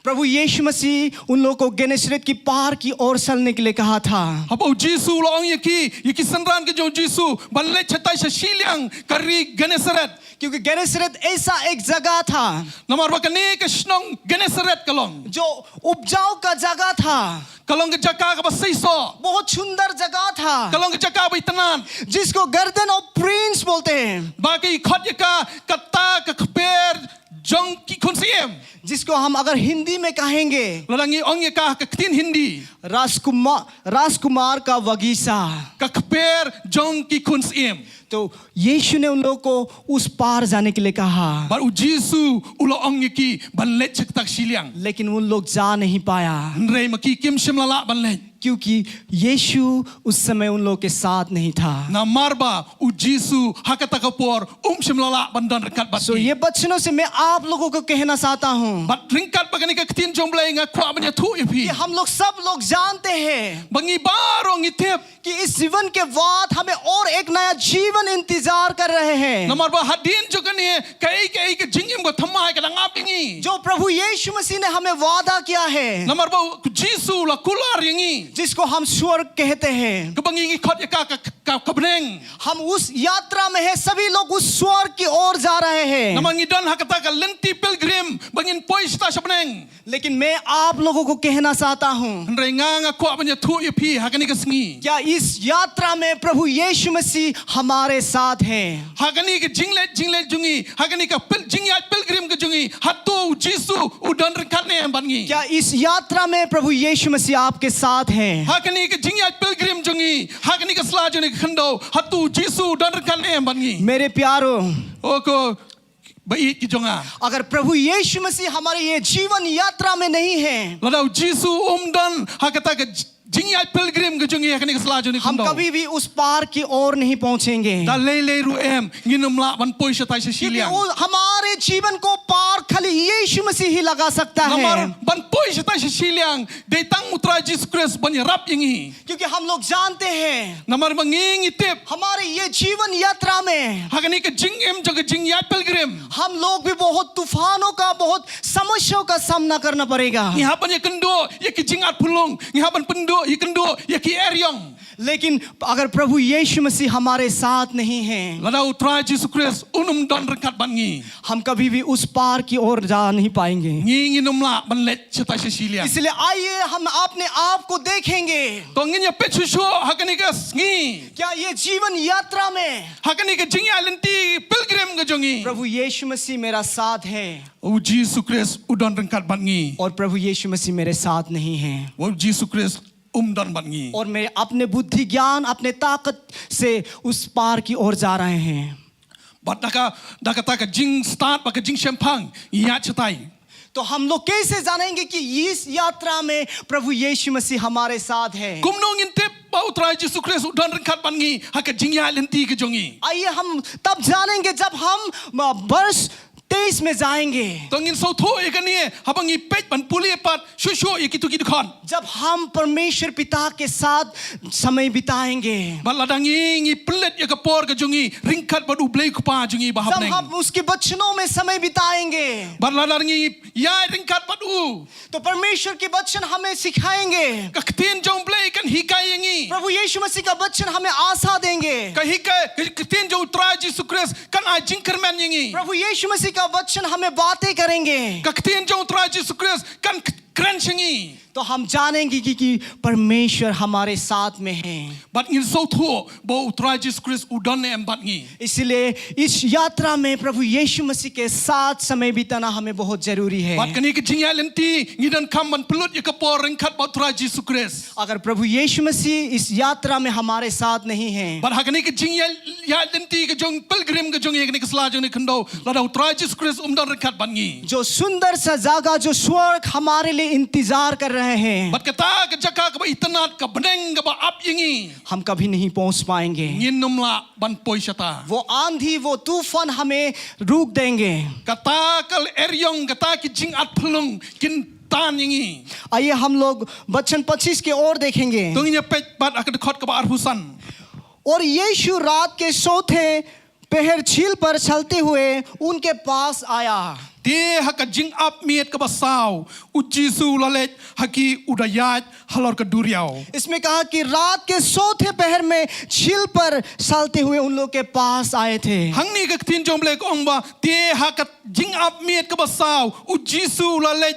प्रभु यीशु मसीह उन लोगों को गेनेसरेत की पार की ओर चलने के लिए कहा था। Haba U Jisu u la ong ïa ki, ïa ki synran ki jong U Jisu ban leit shatai sha shiliang ka ri Genesaret. क्योंकि गेनेसरेत ऐसा एक जगह था। Namar ba kane ka shnong Genesaret ka long. जो उपजाऊ का जगह था। Ka long ka jaka kaba seisoh. बहुत सुंदर जगह था। Ka long ka jaka ba itynnad. जिसको गार्डन ऑफ प्रिंस बोलते हैं। Ba ki khot ïa ka kata ka kper jong ki khun syiem. जिसको हम अगर हिंदी में कहेंगे, Lada ngi ong ïa ka ha ka ktien Hindi, राजकुमार राजकुमार का बगीचा। ka kper jong ki khun syiem. तो यीशु ने उन लोगों को उस पार जाने के लिए कहा। Bad U Jisu u la ong ïa ki ban leit sha kata ka shiliang. लेकिन उन लोग जा नहीं पाया। Hynrei ma ki kim shym la lah ban leit. क्योंकि यीशु उस समय उन लोग के साथ नहीं था। Namar ba U Jisu ha kata ka por um shym la lah ban don ryngkat bad ki. So ये वचनों से मैं आप लोगों को कहना चाहता हूँ। Bad ryngkat bad kane ka ktien jong U Blei nga kwah ban ïathuh ïa phi. कि हम लोग सब लोग जानते हैं। Ba ngi baroh ngi tip. कि इस जीवन के बाद हमें और एक नया जीवन इंतजार कर रहे हैं। Namar ba hadien jong kane kaei kaei ka jingim ka thymmai ka dang ap ïa ngi. जो प्रभु यीशु मसीह ने हमें वादा किया है। Namar ba U Jisu u la kular ïa ngi. जिसको हम स्वर्ग कहते हैं। Kaba ngi ngi khot ïa ka ka, ka, ka bneng. हम उस यात्रा में हैं, सभी लोग उस स्वर्ग की ओर जा रहे हैं। Namar ngi don ha kata ka lynti pilgrim ba ngin poi shatai sha bneng. लेकिन मैं आप लोगों को कहना चाहता हूँ, Hynrei nga nga kwah ban ïathuh ïa phi ha kane ka sngi. क्या इस यात्रा में प्रभु यीशु मसीह हमारे साथ हैं? Ha kane ka jingleit jingleit jong ngi, ha kane ka pil, jingïaid pilgrim ka jong ngi, hato U Jisu u don ryngkat ne em bad ngi? क्या इस यात्रा में प्रभु यीशु मसीह आपके साथ हैं? Ha kane ka jingïaid pilgrim jong ngi, ha kane ka sla jong kane ka khyndew, hato U Jisu u don ryngkat ne em bad ngi? मेरे प्यारो, O ko ba ïeit ki jong nga. अगर प्रभु यीशु मसीह हमारे ये जीवन यात्रा में नहीं है, Lada U Jisu um don ha kata ka j-, jingïaid pilgrim ka jong ngi ha kane ka sla jong kane ka हम khyndew, कभी भी उस पार की ओर नहीं पहुंचेंगे। da lei lei ruh em ngin ym lah ban poi shatai sha क्योंकि shiliang. वो हमारे जीवन को पार खाली यीशु मसीह ही लगा सकता है। Namar ban poi shatai sha shiliang dei tang U Trai Jisu Khrist ban ïarap ïa ngi. क्योंकि हम लोग जानते हैं, Namar ba ngi ngi tip, हमारे ये जीवन यात्रा में, ha kane ka jingim jong ka jingïaid pilgrim, हम लोग भी बहुत तूफानों का, बहुत समस्याओं का सामना करना पड़ेगा। ngi hap ban ïakynduh ïa ki jingat pulung, ngi hap ban pynduh ïakynduh ïa ki eriong. लेकिन अगर प्रभु यीशु मसीह हमारे साथ नहीं है, Lada U Trai Jisu Khrist un ym don ryngkat bad ngi, हम कभी भी उस पार की ओर जा नहीं पाएंगे। ngi ngin ym lah ban leit shatai sha shiliang. इसलिए आइए हम अपने आप को देखेंगे। To ngin ïa peit shuh shuh ha kane ka sngi, क्या ये जीवन यात्रा में, ha kane ka jingïaid lynti pilgrim ka jong ngi, प्रभु यीशु मसीह मेरा साथ है U Jisu Khrist u don ryngkat bad ngi, और प्रभु यीशु मसीह मेरे साथ नहीं है? U Jisu Khrist um don bad ngi. और मेरे अपने बुद्धि ज्ञान, अपने ताकत से उस पार की ओर जा रहे हैं। Bad da ka, da kata ka jingstad bad ka jingshemphang ngi ïaid shatai. तो हम लोग कैसे जानेंगे कि इस यात्रा में प्रभु यीशु मसीह हमारे साथ है? Kumno ngin tip ba U Trai Jisu Khrist u don ryngkat bad ngi ha ka jingïaid lynti ka jong ngi? आइए हम तब जानेंगे जब हम, अ, वर्ष तेईस में जाएंगे, To ngin sngewthuh ïa kane haba ngi peit ban pule pat shuh shuh ïa kitu ki dkhot. जब हम परमेश्वर पिता के साथ समय बिताएंगे, Bad lada ngi ngi pynlut ïa ka por ka jong ngi ryngkat bad U Blei Kpa jong ngi ba ha जब bneng. हम उसके वचनों में समय बिताएंगे, Bad lada ngi ïaid ryngkat bad u, तो परमेश्वर के वचन हमें सिखाएंगे। ka ktien jong U Blei kan hikai ïa ngi. प्रभु यीशु मसीह का वचन हमें आशा देंगे। Ka hikai, ka ktien jong U Trai Jisu Khrist kan ai jingkyrmen ïa ngi. प्रभु यीशु मसीह का वचन हमें बातें करेंगे। Ka ktien jong U Trai Jisu Khrist kan k-, kren sha ngi. तो हम जानेंगे कि, कि परमेश्वर हमारे साथ में है। Bad ngin sngewthuh ba U Trai Jisu Khrist u don ne em bad ngi. इसलिए इस यात्रा में प्रभु यीशु मसीह के साथ समय बिताना हमें बहुत जरूरी है। Bad kane ka jingïaid lynti ngi donkam ban pynlut ïa ka por ryngkat bad U Trai Jisu Khrist. अगर प्रभु यीशु मसीह इस यात्रा में हमारे साथ नहीं है, Bad ha kane ka jingïaid, ïaid lynti ka jong pilgrim ka jong ngi ha kane ka sla jong ngi khyndew, lada U Trai Jisu Khrist um don ryngkat bad ngi. जो सुंदर सा जगह जो स्वर्ग हमारे लिए इंतजार कर रहे हैं, Bad kata ka jaka kaba itynnad, ka bneng kaba ap ïa ngi, हम कभी नहीं पहुंच पाएंगे। ngin ym lah ban poi shata. वो आंधी, वो तूफान हमें रोक देंगे। Kata ka eriong, kata ki jingat phyllung kin tan ïa ngi. आइए हम लोग वचन पच्चीस की ओर देखेंगे। To ngin ïa peit pat ha ka dkhot kaba arphew san. और यीशु रात के चौथे पहर झील पर चलते हुए उनके पास आया। Te ha ka jingap miet kaba saw, U Jisu u la leit ha ki, u da ïaid halor ka duriaw. इसमें कहा कि रात के चौथे पहर में झील पर चलते हुए उन लोग के पास आए थे। Hangne ka ktien jong U Blei ka ong ba, te ha ka jingap miet kaba saw, U Jisu u la leit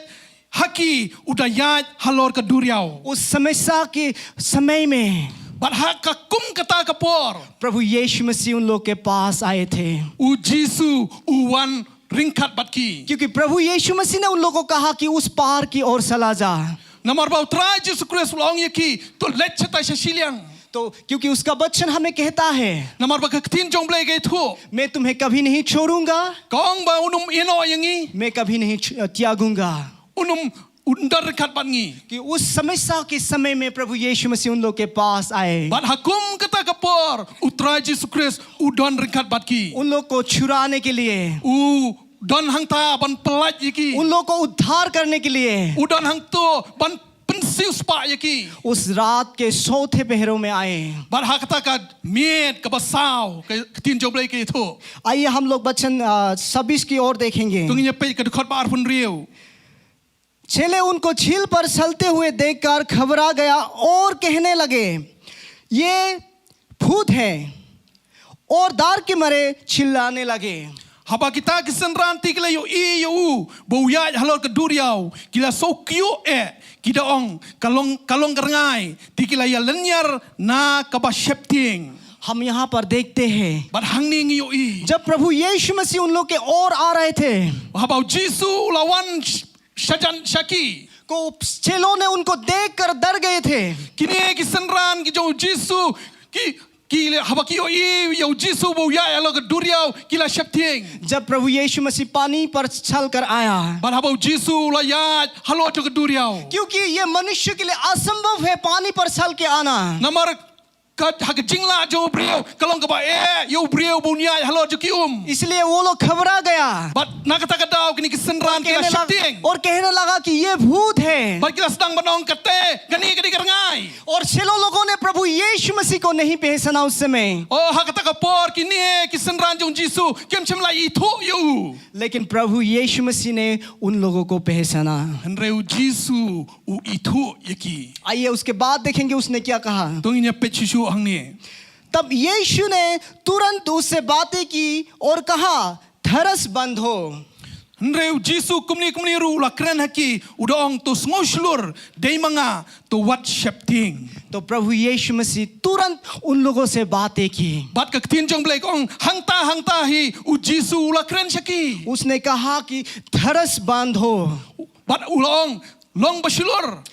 ha ki, u da ïaid halor ka duriaw. उस समस्या के समय में Bad ha ka kum kata ka por, प्रभु यीशु मसीह उन लोग के पास आए थे। U Jisu u wan ryngkat bad ki. क्योंकि प्रभु यीशु मसीह ने उन लोगों को कहा कि उस पार की ओर चला जा। Namar ba U Trai Jisu Khrist u la ong ïa ki, to leit shatai sha shiliang. तो क्योंकि उसका वचन हमें कहता है, Namar ba ka ktien jong U Blei ka ïathuh, मैं तुम्हें कभी नहीं छोड़ूंगा, ka ong ba un ym ïehnoh ïa ngi, मैं कभी नहीं छ-, त्यागूंगा। un ym, un don ryngkat bad ngi. कि उस समस्या के समय में प्रभु यीशु मसीह उन लोग के पास आए। Bad ha kum kata ka por, U Trai Jisu Khrist u don ryngkat bad ki. उन लोग को छुड़ाने के लिए, U don hangta ban pyllait ïa ki. उन लोग को उद्धार करने के लिए, U don hangto ban pynsiewspah ïa ki. उस रात के चौथे पहरों में आए। Bad ha kata ka miet kaba saw, ka ktien jong U Blei ka ïathuh. आइए हम लोग वचन, अ, छब्बीस की ओर देखेंगे। To ngin ïa peit ka dkhot ba arphew hynriew. चेले उनको झील पर चलते हुए देखकर घबरा गया और कहने लगे, "ये भूत है," और डर के मारे चिल्लाने लगे। Haba kita ki synran te ki la ïohi ïa u ba u ïaid halor ka duriaw, ki la sngewkyiuh eh, ki da ong, ka long, ka long ka rngai, te ki la ïa lynñiar na kaba sheptieng. हम यहाँ पर देखते हैं, Bad hangne ngi ïohi, जब प्रभु यीशु मसीह उन लोग के ओर आ रहे थे, haba U Jisu u la wan sh-, shajan sha ki, को चेलों ने उनको देखकर डर गए थे। kine ki synran ki jong U Jisu, ki, ki la, haba ki ïohi ïa U Jisu ba u ïaid halor ka duriaw, ki la sheptieng. जब प्रभु यीशु मसीह पानी पर चलकर आया, Bad haba U Jisu u la ïaid halor jong ka duriaw, क्योंकि ये मनुष्य के लिए असंभव है पानी पर चल के आना। namar ka, ha ka jinglah jong u briew, ka long kaba eh ïa u briew ba un ïaid halor jong ki um. इसलिए वो लोग घबरा गया। Bad na kata ka daw kine ki synran ki la कहने लगा, sheptieng. और कहने लगा कि ये भूत है। Bad ki la sdang ban ong, kata, kane ka dei ka rngai. और चेलों लोगों ने प्रभु यीशु मसीह को नहीं पहचाना उस समय। Oh, ha kata ka por kine ki synran jong U Jisu kim shym la ithuh ïa u. लेकिन प्रभु यीशु मसीह ने उन लोगों को पहचाना। Hynrei U Jisu u ithuh ïa ki. आइए उसके बाद देखेंगे उसने क्या कहा। To ngin ïa peit shuh shuh hangne. तब यीशु ने तुरंत उससे बातें की और कहा, "धड़स बंद हो।" Hynrei U Jisu kumne kumne ruh u la kren ha ki, u da ong, to sngewshlur, dei ma nga, to wat sheptieng. तो प्रभु यीशु मसीह तुरंत उन लोगों से बातें की। Bad ka ktien jong U Blei ka ong, hangta hangta hi U Jisu u la kren sha ki. उसने कहा कि धड़स बंद हो। Bad u la ong, long ba shlur.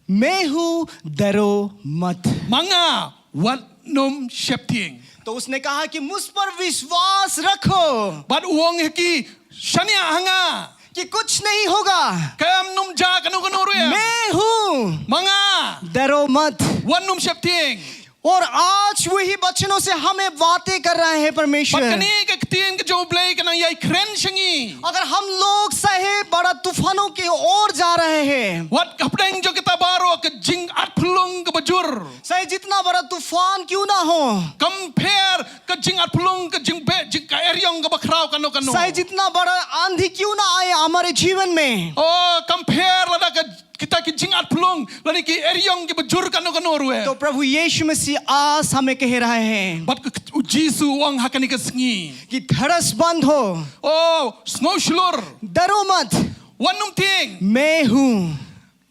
मैं हूँ, डरो मत। Ma nga, wat nym sheptieng. तो उसने कहा कि मुझ पर विश्वास रखो। Bad u ong ha ki, shaniah ha nga. कि कुछ नहीं होगा। Kam nym jia kano kano ruh ïa. मैं हूँ, Ma nga, डरो मत। wat nym sheptieng. और आज वही वचनों से हमें बातें कर रहे हैं Bad परमेश्वर। kane ka ktien ka jong U Blei ka nang ïai kren sha ngi. अगर हम लोग सहे बड़ा तूफानों की ओर जा रहे हैं, Wat hapdeng jong kita baroh ka jingat phyllung kaba jur. चाहे जितना बड़ा तूफान क्यों ना हो, Kam pher ka jingat phyllung, ka jingbeh, jing ka eriong kaba khraw kano kano. चाहे जितना बड़ा आंधी क्यों ना आए हमारे जीवन में, Oh, kam pher lada ka, kita ki jingat phyllung lane ki eriong kiba jur kano kano ruh. तो प्रभु यीशु मसीह आज हमें कह रहे हैं Bad ka, U Jisu u ong ha kane ka sngi. कि धड़स बंद हो, Oh, sngewshlur. डरो मत, Wat nym tieng. मैं हूँ।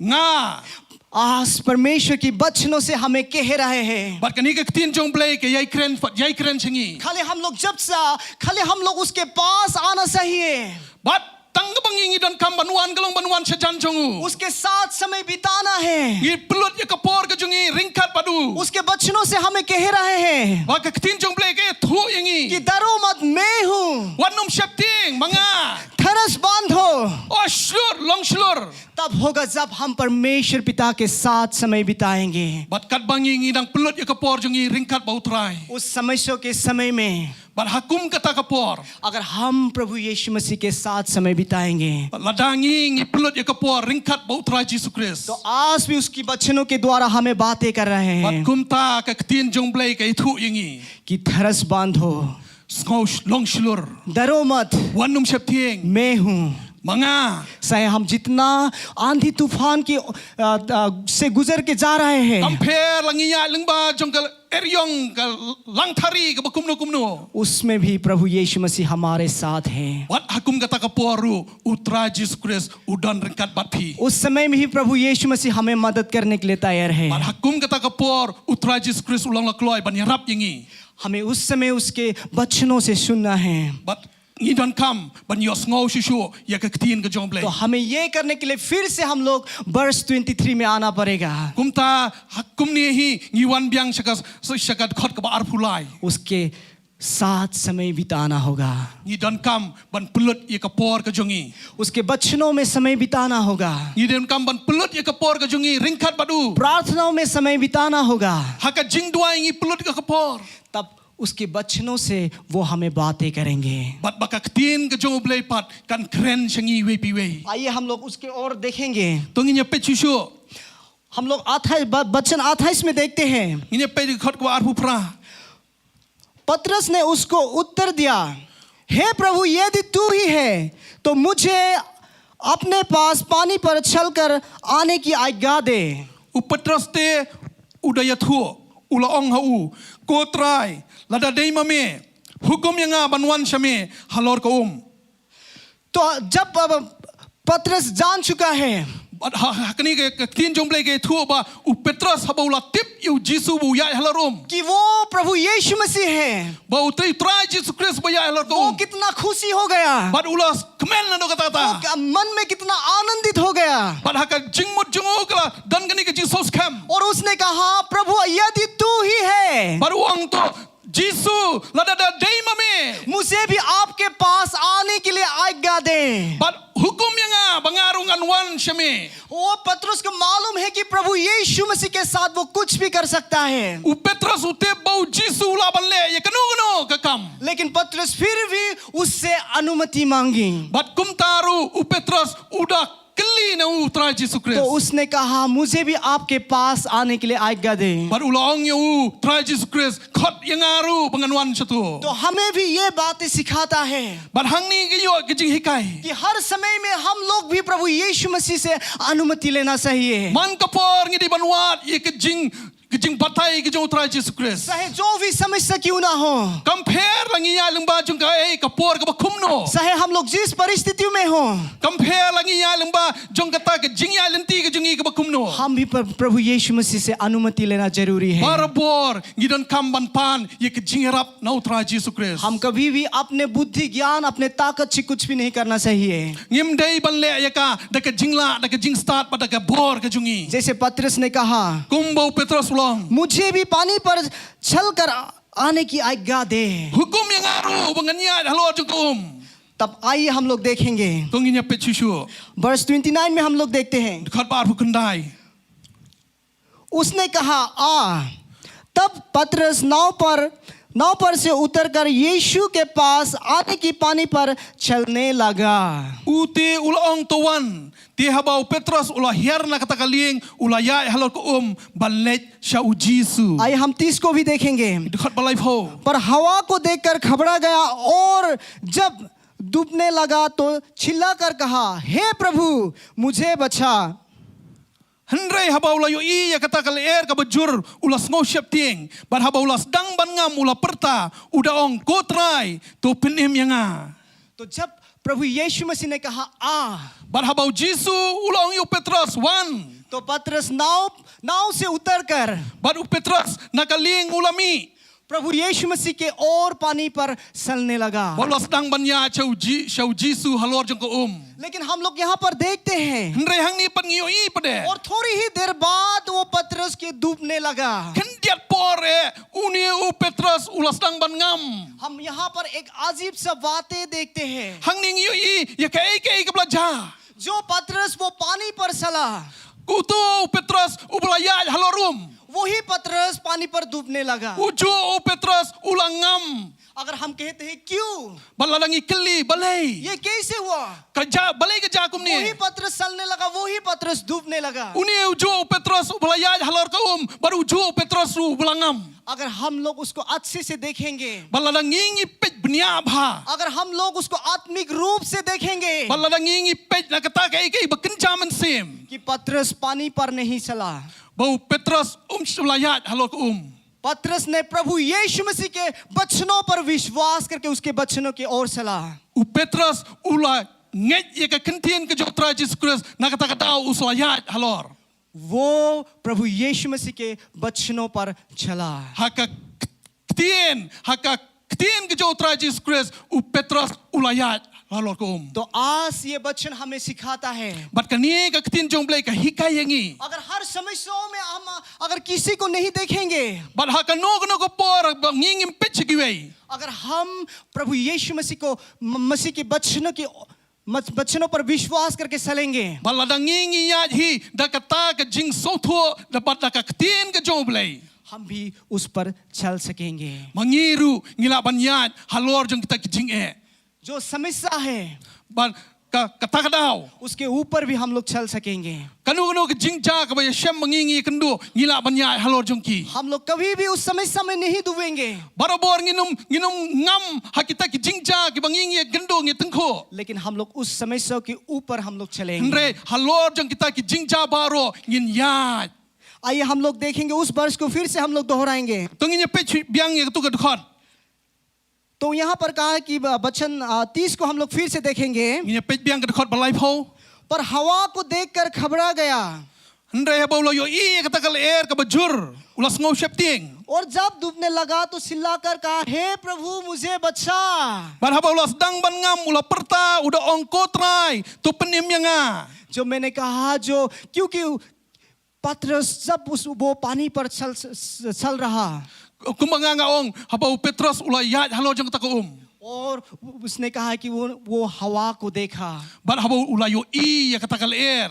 Nga. आज परमेश्वर की वचनों से हमें कह रहे हैं। Bad kane ka ktien jong U Blei ka ïai kren, ïai kren sha ngi. खाली हम लोग जब सा, खाली हम लोग उसके पास आना चाहिए। Bad tang kaba ngi, ngi donkam ban wan, ka long ban wan shajan jong u. उसके साथ समय बिताना है। Ngi pynlut ïa ka por ka jong ngi ryngkat bad u. उसके वचनों से हमें कह रहे हैं Ba ka ktien jong U Blei ka ïathuh ïa ngi. कि डरो मत, मैं हूँ। Wat nym sheptieng, ma nga. धड़स बंद हो। Oh, shlur, long shlur. तब होगा जब हम परमेश्वर पिता के साथ समय बिताएंगे। Bad katba ngi, ngi dang pynlut ïa ka por jong ngi ryngkat bad U Trai. उस समस्या के समय में Bad ha kum kata ka por, अगर हम प्रभु यीशु मसीह के साथ समय बिताएंगे, bad lada ngi, ngi pynlut ïa ka por ryngkat bad U Trai Jisu Khrist, तो आज भी उसकी वचनों के द्वारा हमें बातें कर रहे bad हैं kumta ka ktien jong U Blei ka ïathuh ïa ngi. कि धड़स बंद हो, Sngew sh-, long shlur. डरो मत, Wat nym sheptieng. मैं हूँ। Ma nga. चाहे हम जितना आंधी तूफान की, अ, अ, से गुजर के जा रहे Kam हैं, pher la ngi ïaid lyngba jong ka eriong, ka langthari kaba kumno kumno, उसमें भी प्रभु यीशु मसीह हमारे साथ हैं। wat ha kum kata ka por ruh U Trai Jisu Khrist u don ryngkat bad phi. उस समय में ही प्रभु यीशु मसीह हमें मदद करने के लिए तैयार है। Bad ha kum kata ka por U Trai Jisu Khrist u long la kloi ban ïarap ïa ngi. हमें उस समय उसके वचनों से सुनना है। Bad ngi donkam ban ïohsngew shuh shuh ïa ka ktien ka jong U Blei. तो हमें ये करने के लिए फिर से हम लोग वर्स ट्वेंटी थ्री में आना पड़ेगा। Kumta ha kumne hi ngi wan biang sha ka, sha ka dkhot kaba arphew lai. उसके साथ समय बिताना होगा। Ngi donkam ban pynlut ïa ka por ka jong ngi. उसके वचनों में समय बिताना होगा। Ngi donkam ban pynlut ïa ka por ka jong ngi ryngkat bad u. प्रार्थनाओं में समय बिताना होगा। Ha ka jingduwai ngi pynlut ïa ka por. तब उसके वचनों से वो हमें बातें करेंगे। Bad ba ka ktien ka jong U Blei pat kan kren sha ngi iwei pa iwei. आइए हम लोग उसके ओर देखेंगे। To ngin ïa peit shuh shuh. हम लोग अट्ठाईस, ब-, वचन अट्ठाईस में देखते हैं। Ngin ïa peit dkhot kaba arphew phra. पतरस ने उसको उत्तर दिया, हे प्रभु, यदि तू ही है, तो मुझे अपने पास पानी पर चलकर आने की आज्ञा दे। U Petros te u da ïathuh, u la ong ha u, Ko Trai, lada dei ma me, hukum ïa nga ban wan sha me halor ka um. तो जब, अब पतरस जान चुका है Bad ha, ha kane ka, ka ktien jong U Blei ka ïathuh ba u Petros haba u la tip ïa u Jisu ba u ïaid halor um, कि वो प्रभु यीशु मसीह है, ba u Trai, Trai Jisu Khrist ba ïaid halor ka वो um, कितना खुशी हो गया। bad u la kmen naduh kata kata. वो मन में कितना आनंदित हो गया। Bad ha ka jingmut jong u ka la don kane ka jingsngewskhem. और उसने कहा, प्रभु, यदि तू ही है, Bad u ong, to Jisu, lada da dei ma me, मुझे भी आपके पास आने के लिए आज्ञा दे। bad hukum ïa nga ba nga ruh ngan wan sha me. वो पतरस को मालूम है कि प्रभु यीशु मसीह के साथ वो कुछ भी कर सकता है, U Petros u tip ba u Jisu u lah ban leh ïa kano kano ka kam. लेकिन पतरस फिर भी उससे अनुमति मांगी। Bad kumta ruh u Petros u da kylli na u Trai Jisu Khrist. तो उसने कहा, मुझे भी आपके पास आने के लिए आज्ञा दे। Bad u la ong ïa u Trai Jisu Khrist, khot ïa nga ruh ba ngan wan sha tu. तो हमें भी ये बातें सिखाता है Bad hangne ka ïoh ka jinghikai. कि हर समय में हम लोग भी प्रभु यीशु मसीह से अनुमति लेना चाहिए। Man ka por ngi dei ban wad ïa ka jing ka jingbatai ka jong u Trai Jisu Khrist. चाहे जो भी समस्या क्यों ना हो, Kam pher la ngi ïaid lyngba jong kaei ka por kaba kumno. चाहे हम लोग जिस परिस्थितियों में हो, Kam pher la ngi ïaid lyngba jong kata ka jingïaid lynti ka jong ngi kaba kumno. हम भी प्र- प्रभु यीशु मसीह से अनुमति लेना जरूरी है। Barabor ngi donkam ban pan ïa ka jingïarap na u Trai Jisu Khrist. हम कभी भी अपने बुद्धि ज्ञान अपने ताकत से कुछ भी नहीं करना चाहिए। Ngim dei ban leh ïa ka da ka jinglah, da ka jingstad bad da ka bor ka jong ngi. जैसे पतरस ने कहा, Kumba u Petros u la ong, मुझे भी पानी पर चल कर आने की आज्ञा दे। Hukum ïa nga ruh ba ngan ïaid halor jong ka um. तब आइए हम लोग देखेंगे। To ngin ïa peit shuh shuh. Verse twenty nine में हम लोग देखते हैं। Dkhot ba arphew khyndai. उसने कहा, आ। तब पतरस नाव पर, नाव पर से उतरकर यीशु के पास आने की पानी पर चलने लगा। Ute u la ong, to wan. Te haba u Petros u la hiar na kata ka lieng, u la ïaid halor ka um ban leit sha u Jisu. आइए हम तीस को भी देखेंगे। Dkhot ba laiphew. पर हवा को देखकर घबरा गया और जब डूबने लगा तो चिल्लाकर कहा, हे प्रभु, मुझे बचा। Hynrei haba u la ïohi ïa kata ka lyer kaba jur, u la sngew sheptieng. Bad haba u la sdang ban ngam, u la pyrta, u da ong, ko Trai, to pynim ïa nga. तो जब प्रभु यीशु मसीह ने कहा, आ, Bad haba u Jisu u la ong ïa u Petros, wan. तो पतरस नाव, नाव से उतरकर Bad u Petros na ka lieng u la mih. प्रभु यीशु मसीह के ओर पानी पर चलने लगा। Bad u la sdang ban ïaid sha u Ji-, sha u Jisu halor jong ka um. लेकिन हम लोग यहाँ पर देखते हैं, Hynrei hangne pat ngi ïohi pat de. और थोड़ी ही देर बाद वो पतरस के डूबने लगा। Khyndiat por eh, une u Petros u la sdang ban ngam. हम यहाँ पर एक अजीब सा बातें देखते हैं। Hangne ngi ïohi ïa kaei kaei kaba la jia. जो पतरस वो पानी पर चला, Uto u Petros uba la ïaid halor um. वही पतरस पानी पर डूबने लगा। Uto u Petros u la ngam. अगर हम कहते हैं, क्यों? Bad lada ngi kylli, balei? ये कैसे हुआ? Ka jia, balei ka jia kumne? वही पतरस चलने लगा, वही पतरस डूबने लगा। Une uto u Petros uba la ïaid halor ka um, bad uto u Petros ruh uba la ngam. अगर हम लोग उसको अच्छे से देखेंगे, Bad lada ngi ngi peit bniah bha. अगर हम लोग उसको आत्मिक रूप से देखेंगे, Bad lada ngi ngi peit na kata kaei kaei ba kynja mynsiem. कि पतरस पानी पर नहीं चला, Ba u Petros um shym la ïaid halor ka um. पतरस ने प्रभु यीशु मसीह के वचनों पर विश्वास करके उसके वचनों की ओर चला। U Petros u la ngeit ïa ka ktien ka jong u Trai Jisu Khrist, na kata ka daw u sa ïaid halor. वो प्रभु यीशु मसीह के वचनों पर चला। Ha ka ktien, ha ka ktien ka jong u Trai Jisu Khrist, u Petros u la ïaid halor ka um. तो आज ये वचन हमें सिखाता है, Bad kane ka ktien jong u Blei ka hikai ïa ngi. अगर हर समस्याओं में हम अगर किसी को नहीं देखेंगे, Bad ha kano kano ka por ba ngi ngim peit sha kiwei. अगर हम प्रभु यीशु मसीह को, म-, मसीह के वचनों की, म-, वचनों पर विश्वास करके चलेंगे, Bad lada ngi ngi ïaid hi da kata ka jingsngewthuh, da bad da ka ktien ka jong u Blei, हम भी उस पर चल सकेंगे। Ma ngi ruh ngi lah ban ïaid halor jong kita ki jingeh. जो समस्या है, Bad ka, kata ka daw, उसके ऊपर भी हम लोग चल सकेंगे। Kano kano ka jingjia kaba ïashem ma ngi ngi ïakynduh, ngi lah ban ïaid halor jong ki. हम लोग कभी भी उस समस्या में नहीं डूबेंगे, Barabor ngin ym, ngin ym ngam ha kita ki jingjia kiba ngi ngi ïakynduh, ngi ïatyngkhuh. लेकिन हम लोग उस समस्या के ऊपर हम लोग चलेंगे। Hynrei halor jong kita ki jingjia baroh ngin ïaid. आइए हम लोग देखेंगे, उस वर्स को फिर से हम लोग दोहराएंगे। To ngin ïa peit biang ïa kato ka dkhot. तो यहाँ पर कहा कि ब-, वचन, आ, तीस को हम लोग फिर से देखेंगे। Ngin ïa peit biang ka dkhot ba laiphew. पर हवा को देखकर घबरा गया। Hynrei haba u la ïohi ïa kata ka lyer kaba jur, u la sngew sheptieng. और जब डूबने लगा तो चिल्लाकर कहा, हे प्रभु, मुझे बचा। Bad haba u la sdang ban ngam, u la pyrta, u da ong, ko Trai, to pynim ïa nga. जो मैंने कहा, जो, क्योंकि पतरस जब उस, वो पानी पर चल, चल रहा, Kumba nga nga ong, haba u Petros u la ïaid halor jong kata ka um, और उसने कहा कि वो, वो हवा को देखा। Bad haba u la ïohi ïa kata ka lyer,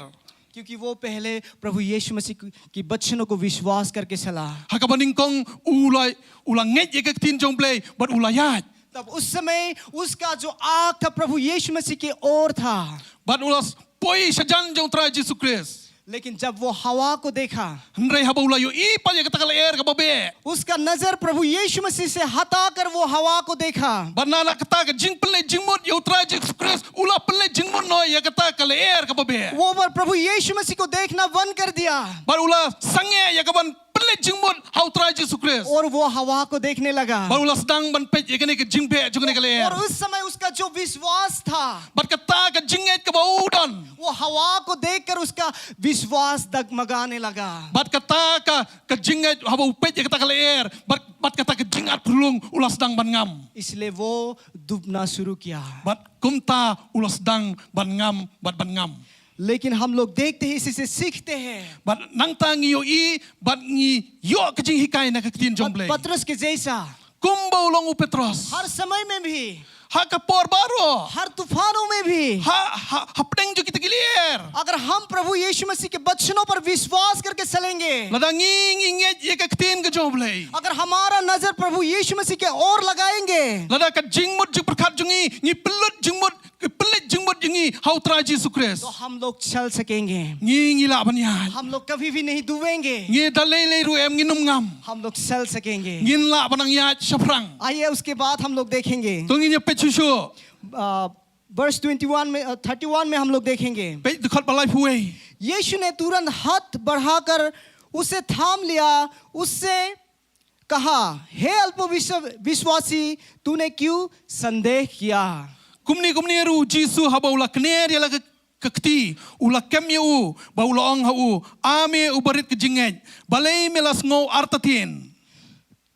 क्योंकि वो पहले प्रभु यीशु मसीह की, की वचनों को विश्वास करके चला। Ha kaba nyngkong u la, u la ngeit ïa ka ktien jong u Blei, bad u la ïaid. तब उस समय उसका जो आँख था प्रभु यीशु मसीह की ओर था। Bad u la poi shajan jong u Trai Jisu Khrist. लेकिन जब वो हवा को देखा, Hynrei haba u la ïohi pat ïa kata ka lyer kaba beh, उसका नजर प्रभु यीशु मसीह से हटाकर वो हवा को देखा। Bad na, na kata ka jingpynleit jingmut ïa u Trai Jisu Khrist, u la pynleit jingmut noh ïa kata ka lyer kaba beh. वो पर प्रभु यीशु मसीह को देखना बंद कर दिया। Bad u la sangeh ïa kaban pynleit jingmut ha u Trai Jisu Khrist. और वो हवा को देखने लगा। Bad u la sdang ban peit ïa kane ka jingbeh jong kane ka lyer. और उस समय उसका जो विश्वास था, Bad kata ka jingngeit kaba u don. वो हवा को देखकर उसका विश्वास डगमगाने लगा। Bad kata ka, ka jingngeit haba u peit ïa kata ka lyer. Bad, bad kata ka jingat pyrlung u la sdang ban ngam. इसलिए वो डूबना शुरू किया। Bad kumta u la sdang ban ngam, bad ban ngam. लेकिन हम लोग देखते हैं, इसी से सीखते हैं। Bad nangta ngi ïohi, bad ngi ïoh ka jinghikai na ka ktien jong Blei. पतरस के जैसा। Kumba u long u Petros. हर समय में भी। Ha ka por baroh. हर तूफानों में भी। Ha, ha, hapdeng jong kita ki lyer. अगर हम प्रभु यीशु मसीह के वचनों पर विश्वास करके चलेंगे, Lada ngi, ngi ngeit ïa ka ktien ka jong Blei. अगर हमारा नजर प्रभु यीशु मसीह के ओर लगाएंगे, Lada ka jingmut jingpyrkhat jong ngi, ngi pynlut jingmut, pynleit jingmut jong ngi ha u Trai Jisu Khrist. तो हम लोग चल सकेंगे। Ngi, ngi lah ban ïaid. हम लोग कभी भी नहीं डूबेंगे। Ngi da lei lei ruh em ngin ym ngam. हम लोग चल सकेंगे। Ngin lah ban nang ïaid shaphrang. आइए, उसके बाद हम लोग देखेंगे। To ngin ïa peit shuh shuh. आ, verse twenty-one में, आ, thirty-one में हम लोग देखेंगे। Peit dkhot ba laiphew wei. यीशु ने तुरंत हाथ बढ़ाकर उसे थाम लिया, उससे कहा, "हे अल्प विश्व-, विश्वासी, तूने क्यों संदेह किया?" Kumne kumne ruh u Jisu haba u la kner ïa la ka, ka kti, u la kem ïa u, bad u la ong ha u, "A me u barit ka jingngeit, balei me la sngew artatien?"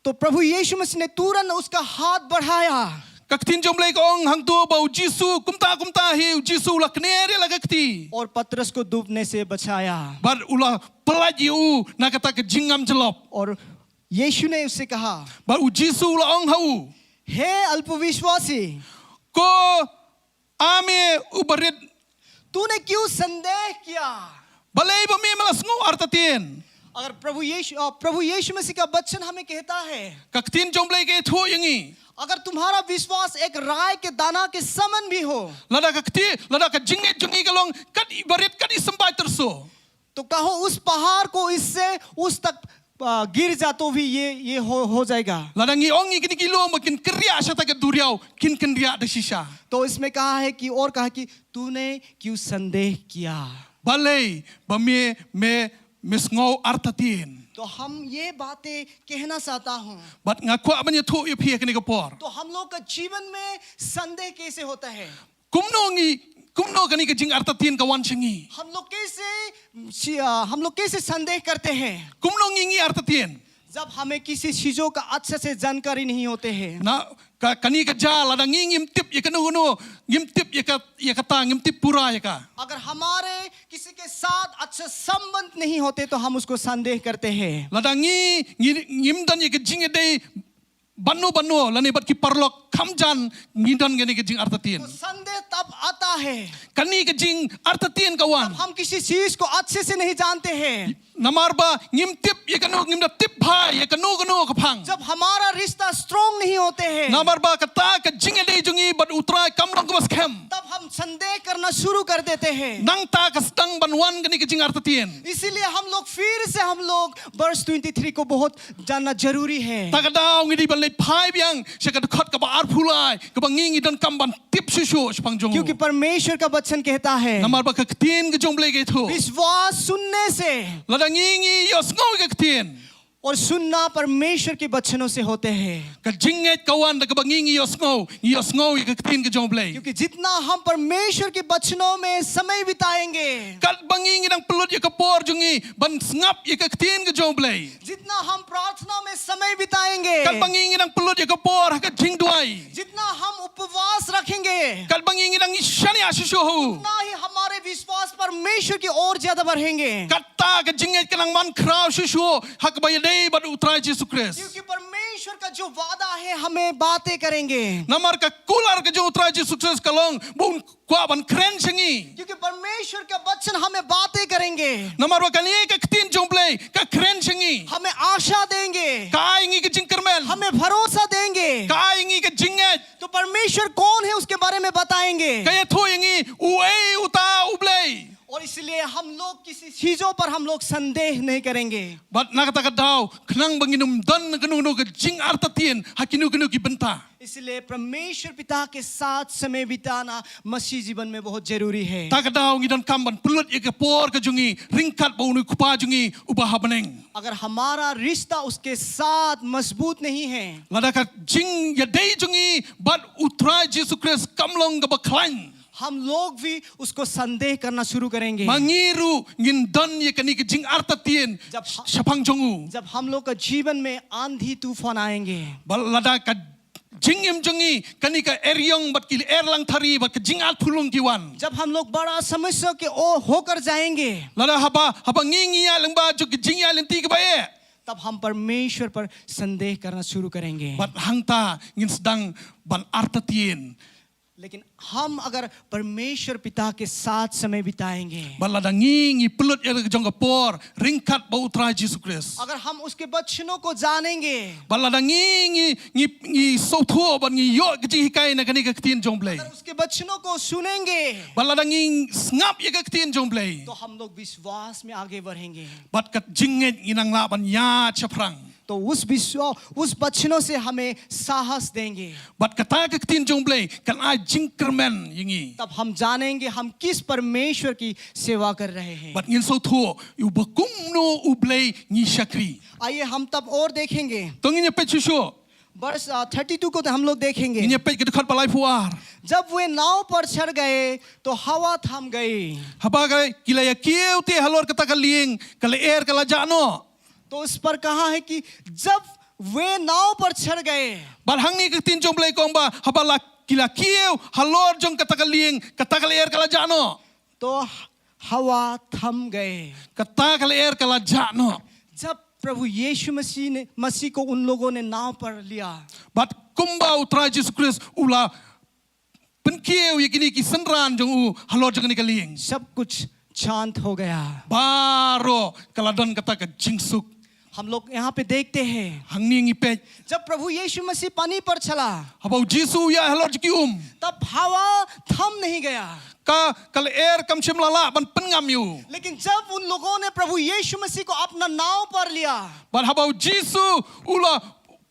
तो प्रभु यीशु मसीह ने तुरंत उसका हाथ बढ़ाया। Ka ktien jong Blei ka ong hangto ba u Jisu, kumta kumta hi u Jisu u la kner ïa la ka kti. और पतरस को डूबने से बचाया। Bad u la pyllait ïa u na kata ka jingngam jyllop. और यीशु ने उससे कहा, Bad u Jisu u la ong ha u, "हे अल्प विश्वासी, Ko, a me u barit, तूने क्यों संदेह किया?" Balei ba me me la sngew artatien? अगर प्रभु यीशु, अ, प्रभु यीशु मसीह का वचन हमें कहता है, Ka ktien jong Blei ka ïathuh ïa ngi. अगर तुम्हारा विश्वास एक राई के दाना के समान भी हो, Lada ka kti, lada ka jingngeit jong ngi ka long kat i barit, kat i symbai tyrso. तो कहो उस पहाड़ को इससे उस तक, आ, गिर जा तो भी ये, ये हो, हो जाएगा। Lada ngi ong ïa kine ki lum ba kin kynriah sha kata ka duriaw, kin kynriah da shisha. तो इसमें कहा है कि, और कहा कि, "तूने क्यों संदेह किया?" Balei ba me, me, me sngew artatien? तो हम ये बातें कहना चाहता हूँ। Bad nga kwah ban ïathuh ïa phi ha kane ka por. तो हम लोग का जीवन में संदेह कैसे होता है? Kumno ngi, kumno kane ka jingartatien ka wan sha ngi? हम लोग कैसे, आ, हम लोग कैसे संदेह करते हैं? Kumno ngi ngi artatien? जब हमें किसी चीजों का अच्छे से जानकारी नहीं होते हैं। Na, ka, kane ka jia lada ngi ngim tip ïa kano kano, ngim tip ïa ka, ïa kata, ngim tip pura ïa ka. अगर हमारे किसी के साथ अच्छे संबंध नहीं होते तो हम उसको संदेह करते हैं। Lada ngi, ngi, ngim don ïa ka jingïadei bad no bad no, lane bad ki paralok kham jan, ngi don kane ka jingartatien. तो संदेह तब आता है। Kane ka jingartatien ka wan. जब हम किसी चीज को अच्छे से नहीं जानते हैं। Namar ba ngim tip ïa kano, ngim da tip bha ïa kano kano ka phang. जब हमारा रिश्ता स्ट्रॉन्ग नहीं होते हैं। Namar ba kata ka jingïadei jong ngi bad u Trai kam long kaba skhem. तब हम संदेह करना शुरू कर देते हैं। Nangta ka sdang ban wan kane ka jingartatien. इसीलिए हम लोग फिर से हम लोग verse twenty-three को बहुत जानना जरूरी है। Ta ka daw ngi dei ban leit phai biang sha ka dkhot kaba arphew lai, kaba ngi ngi donkam ban tip shuh shuh shaphang jong u. क्योंकि परमेश्वर का वचन कहता है, Namar ba ka ktien ka jong Blei ka ïathuh. विश्वास सुनने से। Lada ngi ngi ïohsngew ïa ka ktien. और सुनना परमेश्वर के वचनों से होते हैं। Ka jingngeit ka wan da kaba ngi ngi ïohsngew, ngi ïohsngew ïa ka ktien ka jong Blei. क्योंकि जितना हम परमेश्वर के वचनों में समय बिताएंगे, Katba ngi ngi nang pynlut ïa ka por jong ngi ban sngap ïa ka ktien ka jong Blei. जितना हम प्रार्थना में समय बिताएंगे, Katba ngi ngi nang pynlut ïa ka por ha ka jingduwai. जितना हम उपवास रखेंगे, Katba ngi ngi nang shaniah shuh shuh ha u. उतना ही हमारे विश्वास परमेश्वर की ओर ज्यादा बढ़ेंगे। Kata ka jingngeit kan nang man khraw shuh shuh ha kaba ïadei bad u Trai Jisu Khrist. क्योंकि परमेश्वर का जो वादा है, हमें बातें करेंगे। Namar ka kular ka jong u Trai Jisu Khrist ka long ba un kwah ban kren sha ngi. क्योंकि परमेश्वर का वचन हमें बातें करेंगे। Namar ba kane ka ktien jong Blei ka kren sha ngi. हमें आशा देंगे। Ka ai ngi ka jingkyrmen. हमें भरोसा देंगे। Ka ai ngi ka jingngeit. तो परमेश्वर कौन है, उसके बारे में बताएंगे। Ka ïathuh ïa ngi uei uta u Blei. और इसलिए हम लोग किसी चीजों पर हम लोग संदेह नहीं करेंगे। Bad na kata ka daw, khnang ba ngin ym don kano kano ka jingartatien ha kino kino ki bynta. इसलिए परमेश्वर पिता के साथ समय बिताना मसीह जीवन में बहुत जरूरी है। Ta ka daw ngi donkam ban pynlut ïa ka por ka jong ngi ryngkat bad une u Kpa jong ngi uba ha bneng. अगर हमारा रिश्ता उसके साथ मजबूत नहीं है, Lada ka jingïadei jong ngi bad u Trai Jisu Khrist kam long kaba khlaiñ, हम लोग भी उसको संदेह करना शुरू करेंगे। ma ngi ruh ngin don ïa kane ka jingartatien जब ह- shaphang jong u. जब हम लोग का जीवन में आंधी तूफान आएंगे, Bad lada ka jingim jong ngi, kane ka eriong bad ki erlang thari bad ka jingatphyllung ki wan, जब हम लोग बड़ा समस्या के ओ होकर जाएंगे, lada haba, haba ngi ngi ïaid lyngba jong ka jingïaid lynti kaba eh, तब हम परमेश्वर पर संदेह करना शुरू करेंगे। bad hangta ngin sdang ban artatien. लेकिन हम अगर परमेश्वर पिता के साथ समय बिताएंगे, Bad lada ngi ngi pynlut ïa ka jong ka por ryngkat bad u Trai Jisu Khrist, अगर हम उसके वचनों को जानेंगे, bad lada ngi ngi ngi ngi sngewthuh bad ngi ïoh ka jinghikai na kane ka ktien jong u Blei, अगर उसके वचनों को सुनेंगे, bad lada ngi sngap ïa ka ktien jong u Blei, तो हम लोग विश्वास में आगे बढ़ेंगे। bad ka jingngeit ngin nang lah ban ïaid shaphrang. तो उस विश्व उस वचनों से हमें साहस देंगे। Bad kata ka ktien jong u Blei kan ai jingkyrmen ïa ngi. तब हम जानेंगे हम किस परमेश्वर की सेवा कर रहे हैं। Bad ngin sngewthuh ïa uba kumno u Blei ngi shakri. आइए हम तब और देखेंगे। To ngin ïa peit shuh shuh. वर्ष थर्टी टू को तो हम लोग देखेंगे। Ngin ïa peit ka dkhot ba laiphew ar. जब वे नाव पर चढ़ गए तो हवा थम गई। Haba ka ki la ïa kiew te halor kata ka lieng, ka lyer ka la jah noh. तो उस पर कहा है कि जब वे नाव पर चढ़ गए Bad hangne ka ktien jong u Blei ka ong ba haba la ki la kiew halor jong kata ka lieng, kata ka lyer ka la jah noh. तो हवा थम गए। Kata ka lyer ka la jah noh. जब प्रभु यीशु मसीह ने मसीह को उन लोगों ने नाव पर लिया, Bad kumba u Trai Jisu Khrist u la pynkiew ïa kine ki synran jong u halor jong kane ka lieng, सब कुछ शांत हो गया। baroh ka la don kata ka jingsuk. हम लोग यहाँ पे देखते हैं, Hangne ngi peit, जब प्रभु यीशु मसीह पानी पर चला, haba u Jisu u ïaid halor jong ki um, तब हवा थम नहीं गया। ka ka lyer kam shym la lah ban pynngam ïa u. लेकिन जब उन लोगों ने प्रभु यीशु मसीह को अपना नाव पर लिया, Bad haba u Jisu u la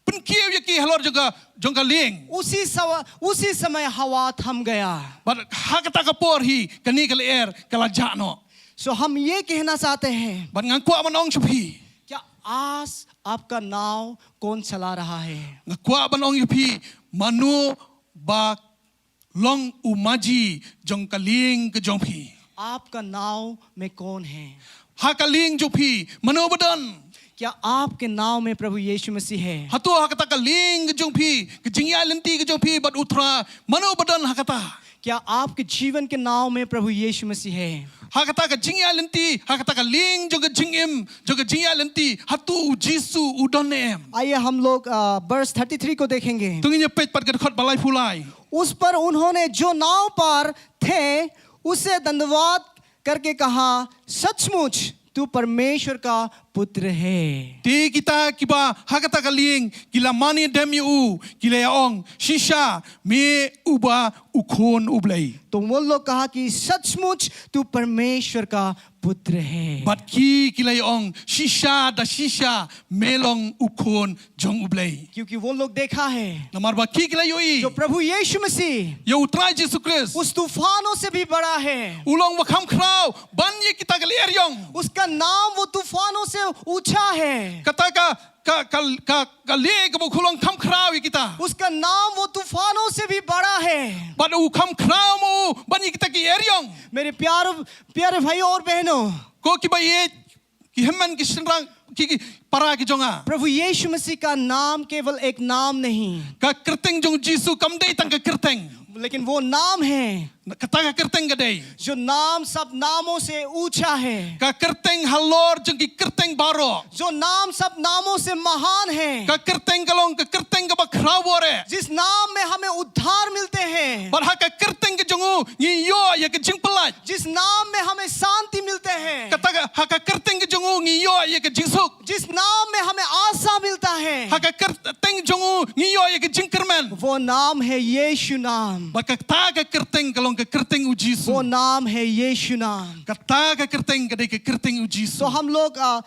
pynkiew ïa ki halor jong ka jong ka lieng, उसी सव, उसी समय हवा थम गया। bad ha kata ka por hi kane ka lyer ka la jah noh. सो हम ये कहना चाहते हैं, Bad nga kwah ban ong sha phi, क्या आज आपका नाव कौन चला रहा है? nga kwah ban ong ïa phi, mano ba long u maji jong ka lieng ka jong phi? आपका नाव में कौन है? Ha ka lieng jong phi mano ba don? क्या आपके नाव में प्रभु यीशु मसीह है? Hato ha kata ka lieng ka jong phi, ka jingïaid lynti ka jong phi bad u Trai, mano ba don ha kata? क्या आपके जीवन के नाव में प्रभु यीशु मसीह है? Ha kata ka jingïaid lynti, ha kata ka lieng jong ka jingim, jong ka jingïaid lynti, hato u Jisu u don ne em? आइए हम लोग वर्ष थर्टी थ्री को देखेंगे। To ngin ïa peit pat ka dkhot ba laiphew lai. उस पर उन्होंने जो नाव पर थे उसे धन्यवाद करके कहा, सचमुच तू परमेश्वर का पुत्र है। Te kita kiba ha kata ka lieng ki la mane dem ïa u, ki la ïa ong, shisha me uba u khun u Blei. तो वो लोग कहा कि सचमुच तू परमेश्वर का पुत्र है। Bad ki ki la ïa ong, shisha da shisha me long u khun jong u Blei. क्योंकि वो लोग देखा है Namar ba ki ki la ïohi, जो प्रभु यीशु मसीह ïa u Trai Jisu Khrist, उस तूफानों से भी बड़ा है। u long ba kham khraw ban ïa kita ki lyer eriong. उसका नाम वो तूफानों से ऊंचा है। Kata ka ka ka ka, ka lieng kaba u khun long kham khraw ïa kita. उसका नाम वो तूफानों से भी बड़ा है। Bad u kham khraw mo ban ïa kita ki eriong. मेरे प्यारे प्यारे भाइयों और बहनों, Ko kiba ïeit, ki hynmen ki shynrang, ki, ki para ki jong nga. प्रभु यीशु मसीह का नाम केवल एक नाम नहीं, Ka kyrteng jong u Jisu kam dei tang ka kyrteng. लेकिन वो नाम है Kata ka kyrteng ka dei, जो नाम सब नामों से ऊंचा है, ka kyrteng halor jong ki kyrteng baroh. जो नाम सब नामों से महान है, Ka kyrteng ka long ka kyrteng kaba khraw bor eh. जिस नाम में हमें उद्धार मिलते हैं, Bad ha ka kyrteng ka jong u ngi ïoh ïa ka jingpyllait. जिस नाम में हमें शांति मिलते हैं, Kata ka, ha ka kyrteng ka jong u ngi ïoh ïa ka jingsuk. जिस नाम में हमें आशा मिलता है। Ha ka kyrteng jong u ngi ïoh ïa ka jingkyrmen. वो नाम है यीशु नाम। Bad kata ka kyrteng ka long ka kyrteng u Jisu. वो नाम है यीशु नाम। Kata ka kyrteng ka dei ka kyrteng u Jisu. तो हम लोग, अ,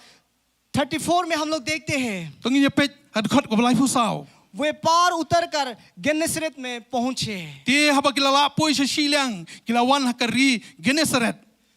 थर्टी फ़ोर में हम लोग देखते हैं, To ngin ïa peit ha dkhot kaba laiphew saw. वे पार उतरकर गेनेसरेत में पहुंचे। Te haba ki la lah poi sha shiliang, ki la wan ha ka ri Genesaret.